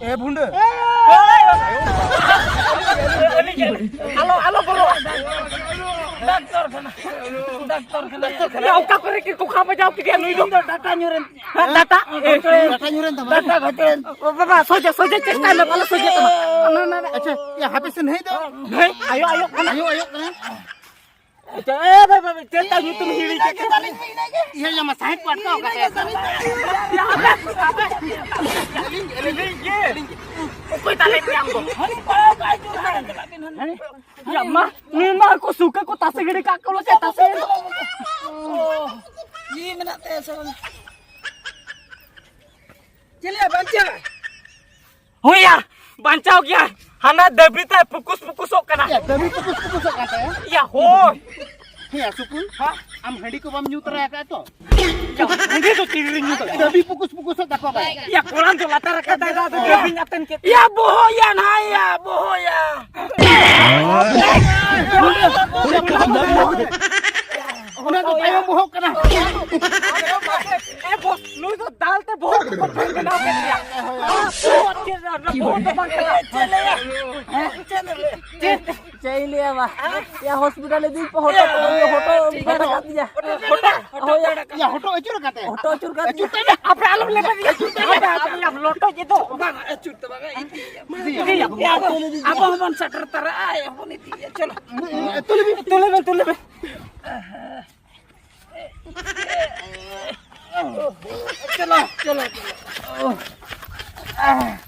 ᱮ ᱵᱷᱩᱸᱰᱟᱹ᱾ ᱟᱞᱚ, ᱟᱞᱚ ᱵᱚᱞᱚ᱾ ᱰᱟᱠᱛᱚᱨ ᱠᱷᱟᱱᱟ᱾ ᱰᱟᱠᱛᱚᱨ ᱠᱷᱟᱱᱟ᱾ ᱭᱟ, ᱚᱠᱟ ᱠᱚᱨᱮ ᱠᱤᱱ ᱠᱚᱠᱷᱟ ᱵᱟᱡᱟᱣ ᱠᱮᱫᱮᱭᱟ ᱱᱩᱭ ᱫᱚ? ᱤᱧ ᱫᱚ ᱰᱟᱴᱟ ᱧᱩᱨᱮᱱ ᱛᱤᱧᱟ᱾ ᱦᱮᱸ, ᱰᱟᱴᱟ? ᱰᱟᱴᱟ ᱧᱩᱨᱮᱱ ᱛᱟᱢᱟ᱾ ᱰᱟᱴᱟ ᱜᱷᱟᱴᱮᱱ᱾ ᱚ ᱵᱟᱵᱟ, ᱥᱚᱡᱷᱮ, ᱥᱚᱡᱷᱮ ᱪᱮᱥᱴᱟᱭ ᱢᱮ, ᱯᱟᱞᱮ ᱥᱚᱡᱷᱮ ᱛᱟᱢᱟ᱾ ᱚᱱᱟ, ᱚᱱᱟ, ᱚᱱᱟ᱾ ᱟᱪᱪᱷᱟ, ᱭᱟ, ᱦᱟᱯᱮ ᱥᱮ ᱱᱟᱹᱭ ᱫᱚ᱾ ᱦᱮᱸ, ᱟᱭᱳ, ᱟᱭᱳ ᱠᱟᱱᱟ᱾ ᱟᱭᱳ, ᱟᱭᱳ ᱠᱟᱱᱟ᱾ ᱟᱪᱪᱷᱟ, ᱮ ᱵᱷᱟᱭ, ᱵᱷᱟᱭ, ᱪᱮᱫ ᱛᱟᱭ ᱧᱩᱛᱩᱢ ᱦᱤᱲᱤᱧ ᱠᱮᱫ ᱛᱟᱭᱟ? ᱤᱭᱟᱹ, ᱡᱟᱢᱟ ᱥᱟᱦᱮᱫ ᱠᱚ ᱟᱴᱠᱟᱣ ᱠᱟᱫᱮᱭᱟ᱾ ᱚᱠᱚᱭ ᱛᱟᱞᱮ ᱯᱮ ᱟᱢ ᱫᱚ? ᱦᱟᱹᱱᱤ ᱯᱟᱲᱟᱣ ᱠᱟᱜ ᱟᱭ ᱪᱚ᱾ ᱦᱮᱸ? ᱭᱟ ᱢᱟ, ᱱᱩᱭ ᱢᱟ ᱠᱚ ᱥᱩᱠᱟ ᱠᱚ ᱛᱟᱥᱮ ᱜᱤᱰᱤ ᱠᱟᱜ ᱠᱚ ᱞᱮᱠᱟ ᱛᱟᱥᱮ᱾ ᱚ, ᱡᱤᱣᱤ ᱢᱮᱱᱟᱜ ᱛᱟᱭᱟ ᱥᱮ ᱵᱟᱝ? ᱪᱮᱞᱮ ᱵᱟᱧᱪᱟᱣ? ᱦᱳᱭᱟ, ᱵᱟᱧᱪᱟᱣ ᱜᱮᱭᱟ᱾ ᱦᱟᱱᱟ ᱫᱟᱹᱵᱤ ᱛᱟᱭ ᱯᱩᱠᱩᱥ ᱯᱩᱠᱩᱥᱚᱜ ᱠᱟᱱᱟ᱾ ᱭᱟ, ᱫᱟᱹᱵᱤ ᱯᱩᱠᱩᱥ ᱯᱩᱠᱩᱥᱚᱜ ᱠᱟᱱ ᱛᱟᱭᱟ? ᱭᱟ, ᱦᱳᱭ᱾ ᱦᱮᱸᱭᱟ, ᱥᱩᱠᱩᱞ, ᱦᱮᱸ? ᱟᱢ ᱦᱟᱺᱰᱤ ᱠᱚ ᱵᱟᱢ ᱧᱩ ᱛᱚᱨᱟ ᱟᱠᱟᱫᱼᱟ ᱛᱚ? ᱭᱟ, ᱦᱟᱺᱰᱤ ᱫᱚ ᱛᱤᱨᱤᱧ ᱧᱩ ᱫᱟᱲᱮᱭᱟᱜᱼᱟ᱾ ᱫᱟᱹᱵᱤ ᱯᱩᱠᱩᱥ ᱯᱩᱠᱩᱥᱚᱜ ᱛᱟᱠᱚ ᱵᱟᱭ᱾ ᱭᱟ, ᱠᱚᱲᱟᱢ ᱫᱚ ᱞᱟᱛᱟᱨ ᱟᱠᱟᱫ ᱛᱟᱭ ᱫᱚ, ᱟᱫᱚ ᱫᱟᱹᱵᱤᱧ ᱟᱛᱮᱱ ᱠᱮᱫ᱾ ᱭᱟ, ᱵᱚᱦᱚᱜ ᱭᱟ, ᱱᱟᱭ ᱭᱟ, ᱵᱚᱦᱚᱜ ᱭᱟ᱾ ᱚᱱᱟ ᱫᱚ ᱛᱟᱭᱚᱢ ᱵᱚᱦᱚᱜ ᱠᱟᱱᱟ᱾ ᱮ ᱵᱚᱥ, ᱱᱩᱭ ᱫᱚ ᱫᱟᱞ ᱛᱮ ᱵᱚᱦᱚᱜ ᱠᱚ ᱵᱮᱱᱟᱣ ᱠᱮᱫ ᱜᱮᱭᱟ᱾ ᱵᱚᱦᱚᱜ ᱪᱮᱫ ᱨᱮ? ᱵᱚᱦᱚᱜ ᱫᱚ ᱵᱟᱝ ᱠᱟᱱᱟ᱾ ᱪᱮᱫ ᱞᱟᱹᱭᱟ? ᱦᱮᱸ? ᱪᱮᱫ ᱞᱟᱹᱭᱟ? ᱪᱮᱫ ᱤᱧ ᱞᱟᱹᱭᱟ ᱢᱟ? ᱭᱟ, ᱦᱚᱥᱯᱤᱴᱟᱞ ᱤᱫᱤ ᱯᱮ, ᱦᱚᱴᱚᱜ, ᱦᱚᱴᱚᱜ ᱵᱤᱜᱟᱲ ᱟᱠᱟᱫ ᱛᱤᱧᱟ᱾ ᱦᱚᱴᱚᱜ, ᱦᱚᱴᱚᱜ, ᱦᱳᱭ, ᱦᱚᱴᱚᱜ ᱟᱠᱟᱫ ᱭᱟ, ᱦᱚᱴᱚᱜ ᱟᱹᱪᱩᱨ ᱠᱟᱛᱮ᱾ ᱦᱚᱴᱚᱜ ᱟᱹᱪᱩᱨ ᱠᱟᱛᱮ᱾ ᱟᱪᱩᱨ ᱛᱮ ᱢᱮ᱾ ᱟᱯᱮ ᱟᱞᱚᱢ ᱞᱮᱵᱮᱫ ᱤᱧᱟ, ᱟᱪᱩᱨ ᱛᱮ ᱢᱮ᱾ ᱟᱯᱮ ᱟᱞᱚᱢ ᱞᱮᱵᱮᱫ ᱤᱧᱟ᱾ ᱵᱟᱝ, ᱟᱪᱩᱨ ᱛᱮ ᱵᱟᱝ, ᱤᱫᱤᱭᱟ᱾ ᱤᱫᱤᱭᱟ, ᱟᱵᱚ, ᱟᱵᱚ ᱦᱚᱸᱵᱚᱱ ᱥᱮᱴᱮᱨ ᱛᱟᱨᱟᱜᱼᱟ, ᱦᱚᱯᱚᱱ ᱤᱫᱤᱭᱟ, ᱪᱚᱞᱚ᱾ ᱛᱩᱞᱮ ᱢᱮ, ᱛᱩᱞᱮ ᱢᱮ᱾ ᱪᱚᱞᱚ, ᱪᱚᱞᱚ, ᱪᱚᱞᱚ᱾